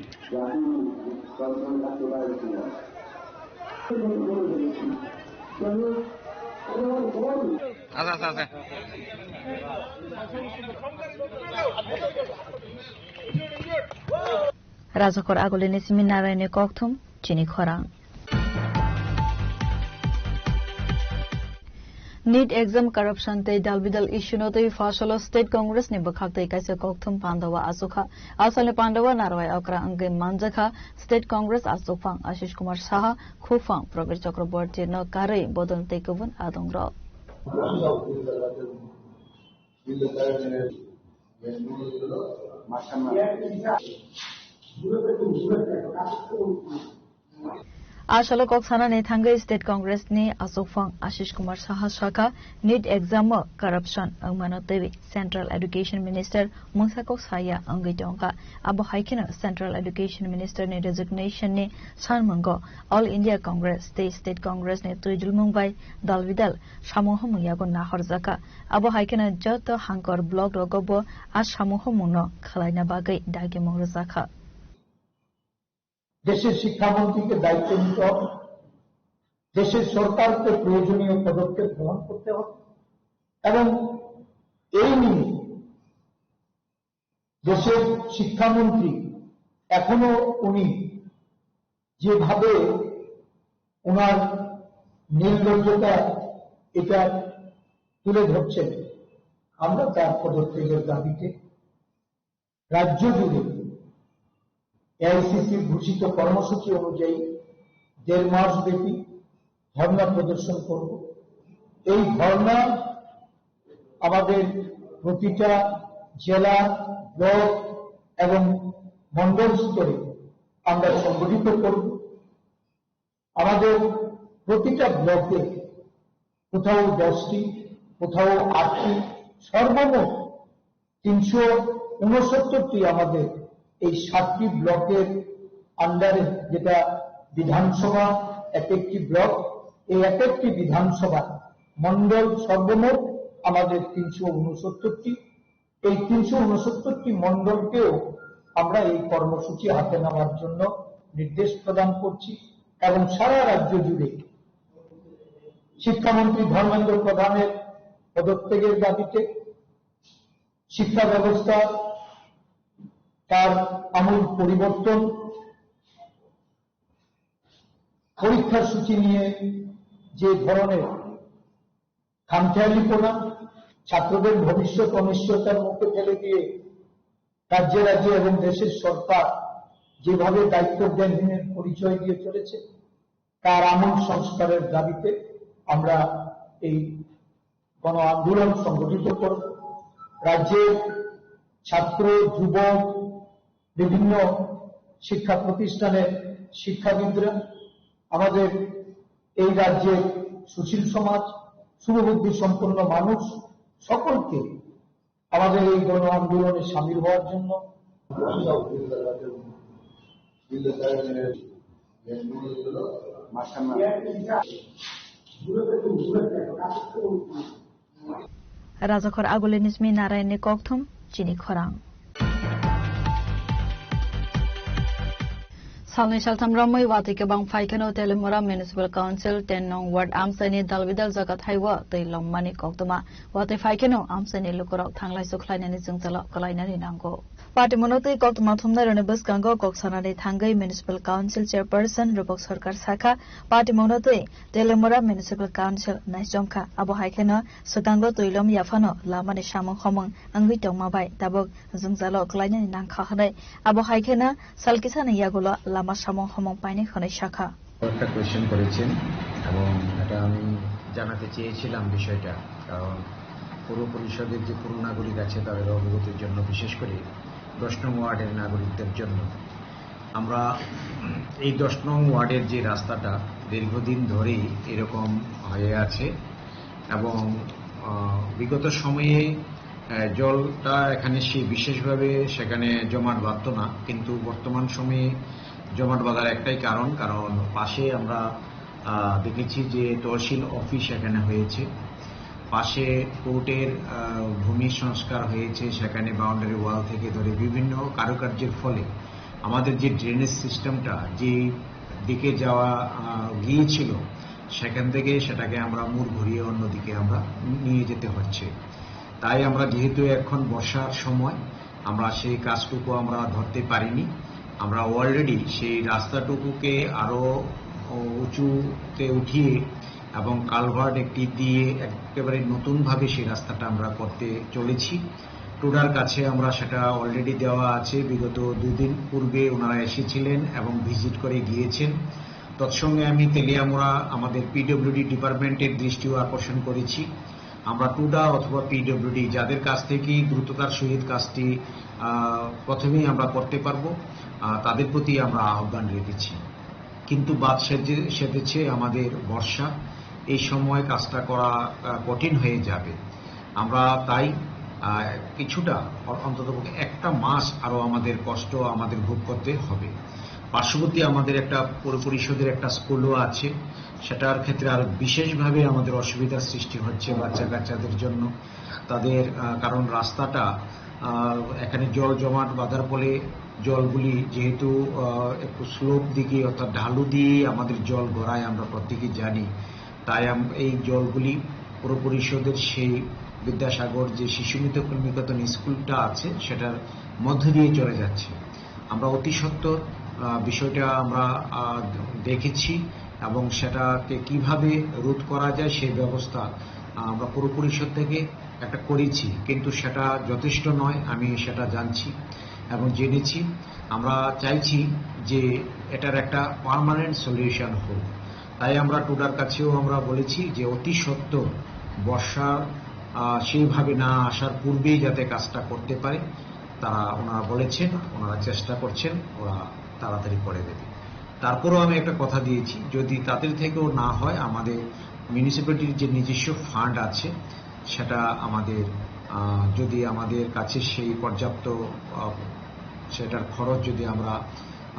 Rajakhor agulini simi Narayan ni kokthum chini khorang. NEET exam corruption tei dalbidal issue no twi phasalo State Congress ni bwkhak twi kaisa kokthum pandao achukha. A salni pandao narwai okra wngwi manjakha State Congress achukphang Ashish Kumar Saha, khukphang Prabir Chakraborty no karwi bodol tei kubun adong rok. A salo kok sanani thangwi State Congress ni achukphang Ashish Kumar Saha sakha, NEET exam o corruption wngmano twiwi Central Education Minister mungsa kok saya wngwi tongkha. Abo hai kheno Central Education Minister ni resignation ni sanmungo All India Congress tei State Congress ni twidulmung bai dalbidal samung humung yago nahorjakha. Abo hai kheno joto hangkor block rogo bo a samung humung no khwlaina bagwi dagimung rwjakha. দেশের শিক্ষামন্ত্রীকে দায়িত্ব নিতে হবে, দেশের সরকারকে প্রয়োজনীয় পদক্ষেপ গ্রহণ করতে হবে এবং এই নিয়ে দেশের শিক্ষামন্ত্রী এখনো উনি যেভাবে ওনার নির্লজ্জতা এটা তুলে ধরছেন, আমরা তার পদত্যাগের দাবিতে রাজ্য জুড়ে এআইসিসির ঘোষিত কর্মসূচি অনুযায়ী দেড় মাস ব্যাপী ধর্ণা প্রদর্শন করব। এই ধর্ণা আমাদের প্রতিটা জেলা, ব্লক এবং মণ্ডল স্তরে আমরা সংগঠিত করব। আমাদের প্রতিটা ব্লকে কোথাও দশটি, কোথাও আটটি, সর্বমোট তিনশো ঊনসত্তরটি আমাদের এই সাতটি ব্লকের আন্ডারে, যেটা বিধানসভা এক একটি ব্লক, এই এক একটি বিধানসভা মণ্ডল, সর্বমোট আমাদের তিনশো ঊনসত্তরটি। এই তিনশো ঊনসত্তরটি মণ্ডলকেও আমরা এই কর্মসূচি হাতে নেওয়ার জন্য নির্দেশ প্রদান করছি এবং সারা রাজ্য জুড়ে শিক্ষামন্ত্রী ধর্মেন্দ্র প্রধানের পদত্যাগের দাবিতে, শিক্ষা ব্যবস্থা তার আমূল পরিবর্তন, পরীক্ষার সূচি নিয়ে যে ধরনের খামখেয়ালিপনা, ছাত্রদের ভবিষ্যৎ অনিশ্চয়তার মুখে ফেলে দিয়ে রাজ্যে রাজ্যে এবং দেশের সরকার যেভাবে দায়িত্বজ্ঞানহীনের পরিচয় দিয়ে চলেছে, তার আমূল সংস্কারের দাবিতে আমরা এই গণ আন্দোলন সংগঠিত করব। রাজ্যের ছাত্র, যুবক, বিভিন্ন শিক্ষা প্রতিষ্ঠানের শিক্ষাবিদরা, আমাদের এই রাজ্যের সুশীল সমাজ, শুভবুদ্ধি সম্পন্ন মানুষ, সকলকে আমাদের এই গণ আন্দোলনে সামিল হওয়ার জন্য। Rajakhor Aguli Nismi Narayan ni kokthum chini khorang. Salnwi saltham romwi watwi kwbang phaikheno Telemura Municipal Council ten nong ward amchaini dalbidal jaga thaiwi twi longmani koktwma. Watwi phaikheno amchaini lukurok thanglai sukhlainani jwngjalo kwlainani nango. Patimungno twi koktwma thumnairokni bwskango kok sanani thangwi Municipal Council Chairperson Rupok Sarkar sakha, patimungno twi Telemura Municipal Council naichomkha, abo hai kheno swkango twi lom yaphano lamani samung homung wngwi tongma bai tabuk jwngjalo kwlainani nangkha hwnwi. Abo hai kheno sal kisani yagulo lama samung homung painai hwnwi sakha. একটা কোয়েশ্চেন করেছেন এবং এটা আমি জানাতে চেয়েছিলাম বিষয়টা, কারণ পৌর পরিষদের যে পুর নাগরিক আছে তাদের অবগতির জন্য, বিশেষ করে দশ নং ওয়ার্ডের নাগরিকদের জন্য। আমরা এই দশ নং ওয়ার্ডের যে রাস্তাটা দীর্ঘদিন ধরেই এরকম হয়ে আছে এবং, আহ, বিগত সময়ে, আহ, জলটা এখানে সে বিশেষভাবে সেখানে জমাট বাঁধতো না, কিন্তু বর্তমান সময়ে জমাট বাঁধার একটাই কারণ, কারণ পাশে আমরা, আহ, দেখেছি যে তহসিল অফিস এখানে হয়েছে, পাশে কোর্টের, আহ, ভূমি সংস্কার হয়েছে, সেখানে বাউন্ডারি ওয়াল থেকে ধরে বিভিন্ন কারুকার্যের ফলে আমাদের যে ড্রেনেজ সিস্টেমটা যে দিকে যাওয়া, আহ, গিয়েছিল, সেখান থেকে সেটাকে আমরা মুড় ঘুরিয়ে অন্যদিকে আমরা নিয়ে যেতে হচ্ছে। তাই আমরা যেহেতু এখন বর্ষার সময়, আমরা সেই কাজটুকু আমরা ধরতে পারিনি। আমরা অলরেডি সেই রাস্তাটুকুকে আরো উঁচুতে উঠিয়ে এবং কালভার্ট একটি দিয়ে একেবারে নতুনভাবে সেই রাস্তাটা আমরা করতে চলেছি। টুডার কাছে আমরা সেটা অলরেডি দেওয়া আছে, বিগত দুদিন পূর্বে ওনারা এসেছিলেন এবং ভিজিট করে গিয়েছেন। তৎসঙ্গে আমি তেলিয়ামুড়া আমাদের পিডব্লিউডি ডিপার্টমেন্টের দৃষ্টিও আকর্ষণ করেছি। আমরা টুডা অথবা পিডব্লিউডি যাদের কাছ থেকে দ্রুততার সহিত কাজটি, আহ, প্রথমেই আমরা করতে পারবো, আহ, তাদের প্রতি আমরা আহ্বান রেখেছি। কিন্তু বাদ সেজে-, সেধেছে আমাদের বর্ষা, এই সময় কাজটা করা, আহ, কঠিন হয়ে যাবে। আমরা তাই, আহ, কিছুটা অ-, অন্ততপক্ষে একটা মাস আরো আমাদের কষ্ট আমাদের ভোগ করতে হবে। পার্শ্ববর্তী আমাদের একটা পৌর পরিষদের একটা স্কুলও আছে, সেটার ক্ষেত্রে আরো বিশেষভাবে আমাদের অসুবিধার সৃষ্টি হচ্ছে বাচ্চা কাচ্চাদের জন্য। তাদের, আহ, কারণ রাস্তাটা, আহ, এখানে জল জমাট বাঁধার ফলে জলগুলি যেহেতু, আহ, একটু স্লোপ দিকে অর্থাৎ ঢালু দিয়ে আমাদের জল গড়ায়, আমরা প্রত্যেকেই জানি। তাই আম-, এই জলগুলি পৌর পরিষদের সেই বিদ্যাসাগর যে শিশু নিকেতন স্কুলটা আছে সেটার মধ্য দিয়ে চলে যাচ্ছে। আমরা অতি সত্বর, আহ, বিষয়টা আমরা, আহ, দেখেছি এবং সেটাকে কিভাবে রোধ করা যায় সেই ব্যবস্থা, আহ, আমরা পৌর পরিষদ থেকে একটা করেছি, কিন্তু সেটা যথেষ্ট নয়, আমি সেটা জানছি এবং জেনেছি। আমরা চাইছি যে এটার একটা পার্মানেন্ট সলিউশন হোক। তাই আমরা টুডার কাছেও আমরা বলেছি যে অতি সত্বর বর্ষা, আহ, সেইভাবে না আসার পূর্বেই যাতে কাজটা করতে পারে, তারা, ওনারা বলেছেন, ওনারা চেষ্টা করছেন, ওরা তাড়াতাড়ি করে দেবে। তারপরেও আমি একটা কথা দিয়েছি, যদি তাদের থেকেও না হয়, আমাদের মিউনিসিপ্যালিটির যে নিজস্ব ফান্ড আছে, সেটা আমাদের, আহ, যদি আমাদের কাছে সেই পর্যাপ্ত, আহ, সেটার খরচ যদি আমরা,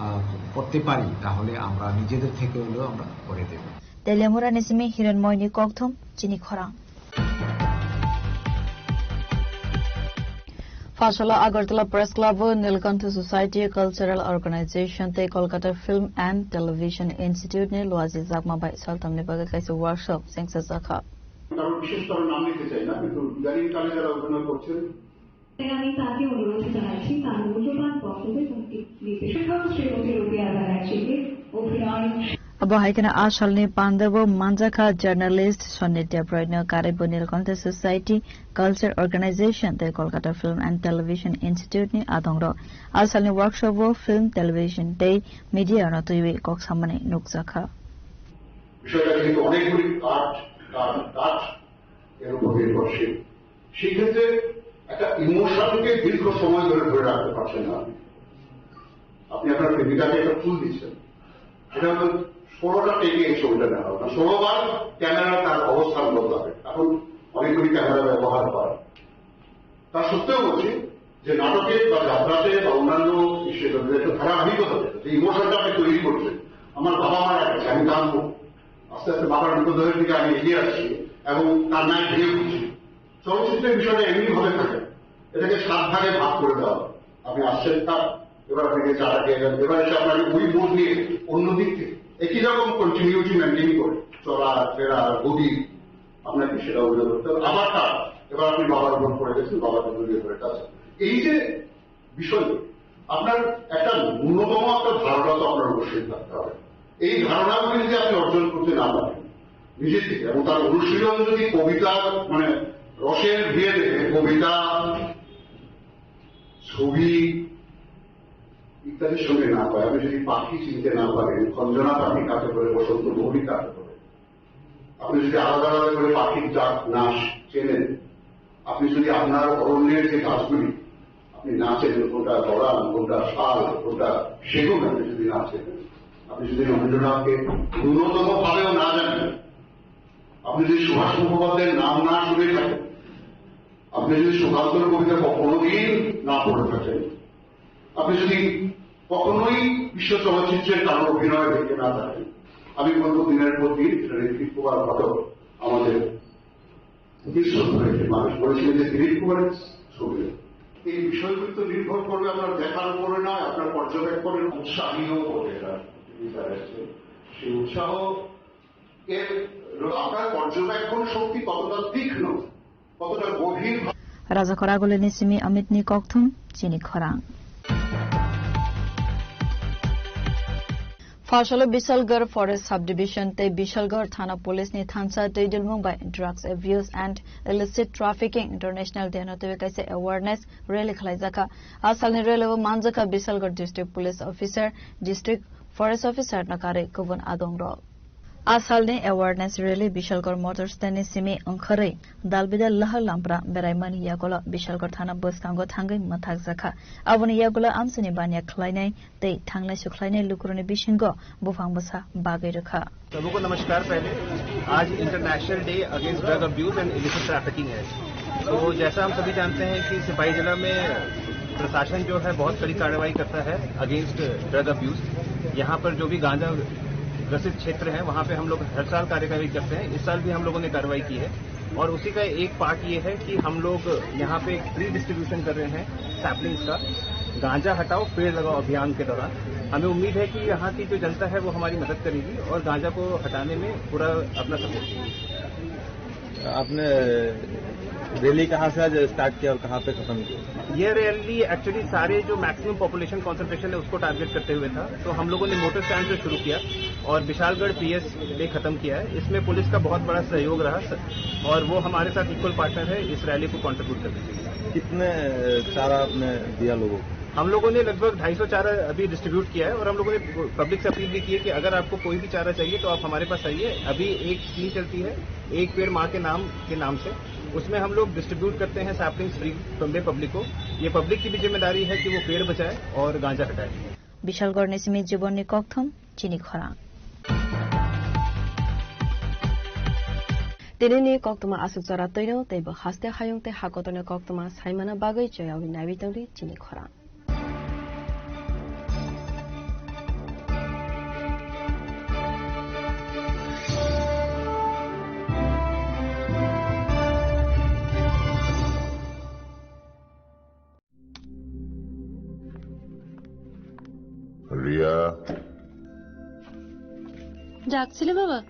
আহ, করতে পারি, তাহলে আমরা নিজেদের থেকে হলেও আমরা করে দেব। Telemura ni simi Hiranmoyni kokthum chini khorang. Phasalo Agartala Press Club o Nilkantha Society Cultural Organization tei Kolkata Film and Television Institute ni luaji jakma bai saltamni bagwi kaisa workshop chengsa jakha. কারণ বিশেষ কারো নাম নিতে চাই না, কিন্তু ইদানিং কালে যারা অভিনয় করছেন, আমি তাকে অনুরোধ জানাচ্ছি তার মূল্যবান বক্তব্য এবং দিক নির্দেশনা। শ্রীমতী রুবিয়া ব্যানার্জিকে অভিনয় Abo hai kheno a salni pandabo manjakha journalist Sonnitya Broino karwi bo Nilkantha Society, Culture Organization tei Kolkata Film and Television Institute ni adongrok. A salni workshop o film, television tei media no twiwi kok samani nukjakha. বিষয়টা যেহেতু অনেকগুলি কাঠ, কাঠ, কাঠ এর উপর নির্ভরশীল, সেক্ষেত্রে একটা ইমোশনকে দীর্ঘ সময় ধরে ধরে রাখতে পারছেন না আপনি। আপনি আপনার প্রেমিকাকে একটা ফুল দিচ্ছেন, এটা হয়তো ষোলোটা টেকে এই ছবিটা দেখা হবে না, ষোলো বার ক্যামেরা তার অবস্থান বদলাবে। এখন অনেকগুলি ক্যামেরা ব্যবহার হয়, তা সত্ত্বেও বলছি যে নাটকে বা যাত্রাতে বা অন্যান্য ইসে একটা ধারাবাহিকতা যে ইমোশনটা আপনি তৈরি করছেন, আমার বাবা মারা গেছে, আমি কাঁদবো, আস্তে আস্তে বাবার মৃতদেহের দিকে আমি এগিয়ে আসছি এবং কান্নায় ভেঙে পড়ছি। চলচ্চিত্রের বিষয়টা এমনি ভাবে থাকে, এটাকে সাত ভাগে ভাগ করে দেওয়া হয়। আপনি আসছেন তার, এবার আপনাকে চাটা খেয়ে যান, এবার এসে আপনাকে ওই মোড় নিয়ে অন্য দিক থেকে একই রকম কন্টিনিউটি মেনটেন করে চলা, ফেরা, গতি, আপনাকে সেটা অভিনয় করতে হবে। আবার তার, এবার আপনি বাবার উপর পড়ে গেছেন, বাবাকে জড়িয়ে ধরে টাচ। এই যে বিষয়, আপনার একটা ন্যূনতম একটা ধারণা তো আপনার অবশ্যই থাকতে হবে। এই ধারণাগুলি যদি আপনি অর্জন করতে না পারেন নিজে থেকে, এবং তার অনুশীলন যদি কবিতা, মানে, রসের ভিড়ে কবিতা, ছবি ইত্যাদির সঙ্গে না হয়, আপনি যদি পাখি চিনতে না পারেন, খঞ্জনা পাখি কাকে বলে, বসন্ত মৌরি কাকে বলে, আপনি যদি আলাদা আলাদা করে পাখির ডাক নাচ চেনেন, আপনি যদি আপনার অরণ্যের যে গাছগুলি আপনি না চেনেন, কোনটা গরান, কোনটা শাল, কোনটা সেগুন, আপনি যদি না চেনেন, আপনি যদি রবীন্দ্রনাথকে ন্যূনতম ভাবেও না জানেন, আপনি যদি সুভাষ মুখোপাধ্যায়ের নাম না শুনে থাকেন, আপনি যদি সুকান্তর কবিতা কোনোদিন না পড়ে থাকেন, আপনি যদি কখনোই বিশ্ব চলচ্চিত্রের কারোর অভিনয় দেখে না থাকেন, আমি বলবো দিনের পর দিন সেটা ঋত্বিক কুমার ঘটক আমাদের বিস্মৃত হয়েছে। মানুষ বলেছিলেন যে দিলীপ কুমারের ছবি। এই বিষয়গুলি তো নির্ভর করবে আপনার দেখার উপরে নয়, আপনার পর্যবেক্ষণের। উৎসাহীও বটে তার, তিনি তার এসছেন। সেই উৎসাহ এর আপনার পর্যবেক্ষণ শক্তি কতটা তীক্ষ্ণ, কতটা গভীর। Rajakhor Agulini simi Amit ni kokthum chini khorang. Phasalo Bishalgarh Forest Subdivision tei Bishalgarh Thana Police ni thansa twi dilmung bai Drugs Abuse and Illicit Trafficking International Day no twi kaisa awareness rally khlaijakha. A salni rally o manjakha Bishalgarh District Police Officer, District Forest Officer no karwi kubun adongrok. A salni awareness rally Bishalgarh motor stand ni simi wngkharwi dalbidal lahar lampra beraimani yagulo Bishalgarh thana bwskango thangwi mwthakjakha. Aboni yagulo amchaini baniya khlainai tei thanglai sukhlainai lukurokni bisingo buphang bwsa bagwi rwkha. सबको नमस्कार। पहले आज international day against drug abuse and illicit trafficking है। तो जैसा हम सभी जानते हैं कि सिपाही जिला में प्रशासन जो है बहुत कड़ी कार्रवाई करता है अगेंस्ट ड्रग अब्यूज। यहाँ पर जो भी गांजा ग्रसित क्षेत्र हैं वहाँ पे हम लोग हर साल कार्रवाई करते हैं। इस साल भी हम लोगों ने कार्रवाई की है और उसी का एक पार्ट ये है कि हम लोग यहाँ पे फ्री डिस्ट्रीब्यूशन कर रहे हैं सैपलिंग्स का। गांजा हटाओ पेड़ लगाओ अभियान के दौरान हमें उम्मीद है कि यहाँ की जो जनता है वो हमारी मदद करेगी और गांजा को हटाने में पूरा अपना सपोर्ट देगी। आपने रैली कहाँ से आज स्टार्ट किया और कहाँ पे खत्म किया? ये रैली एक्चुअली सारे जो मैक्सिमम पॉपुलेशन कॉन्सेंट्रेशन है उसको टारगेट करते हुए था, तो हम लोगों ने मोटर स्टैंड से शुरू किया और विशालगढ़ पीएस पे खत्म किया है। इसमें पुलिस का बहुत बड़ा सहयोग रहा और वो हमारे साथ इक्वल पार्टनर है इस रैली को कंट्रीब्यूट करने के लिए। कितने, अ, चारा आपने दिया लोगों को? हम लोगों ने लगभग ढाई सौ चारा अभी डिस्ट्रीब्यूट किया है और हम लोगों ने पब्लिक से अपील भी की है कि अगर आपको कोई भी चारा चाहिए तो आप हमारे पास आइए। अभी एक स्कीम चलती है एक पेड़ माँ के नाम के नाम से, उसमें हम लोग डिस्ट्रीब्यूट करते हैं सैपलिंग्स फ्री बम्बे पब्लिक को। ये पब्लिक की भी जिम्मेदारी है कि वो पेड़ बचाए और गांजा हटाए। Bishalgarh ni simi Jibon ni kokthum chini khorang. Tinini koktwma aswk jora twino tei bo haste hayung tei hakotorni koktwma saimana bagwi joyawi naiwi tongdi chini khorang. Riya. ডাকছিলে বাবা?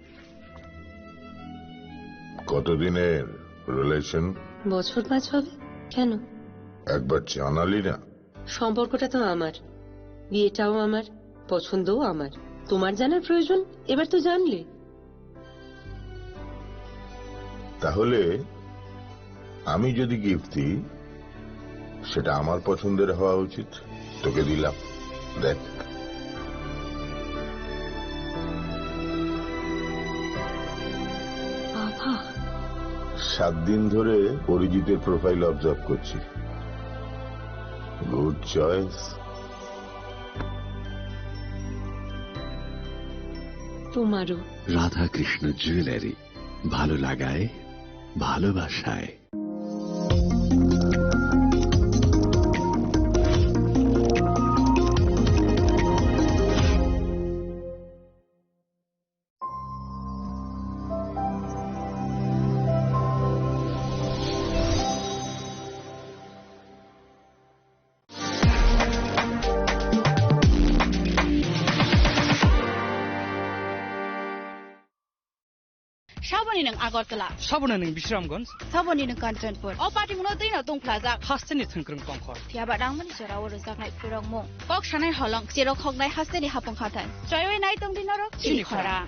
কতদিনের রিলেশন? বছর পাঁচ হবে। কেন? একবার জানালি না। সম্পর্কটা তো আমার, বিয়েটাও আমার, পছন্দও আমার। তোমার জানার প্রয়োজন? এবার তো জানলে। তাহলে আমি যদি গিফট দিই, সেটা আমার পছন্দের হওয়া উচিত। তোকে দিলাম, দেখ। বাবা। সাত দিন ধরে অরিজিতের প্রোফাইল অবজার্ভ করছি। Good choice. তোমারও। রাধাকৃষ্ণ জুয়েলারি, ভালো লাগায়, ভালোবাসায়। Saboni nwng Agartala. Saboni nwng Bisramganj. Saboni nwng Kanchanpur. O party muno twi no tong phlajak. Hasteni thwngkwrwng tongkhor. Phiya ba nangmani jora o rwjaknai khurokmung. Kok sanai holong, cherok hoknai hasteni hapung hathai. Choiwi nai tong di norok chini khorang.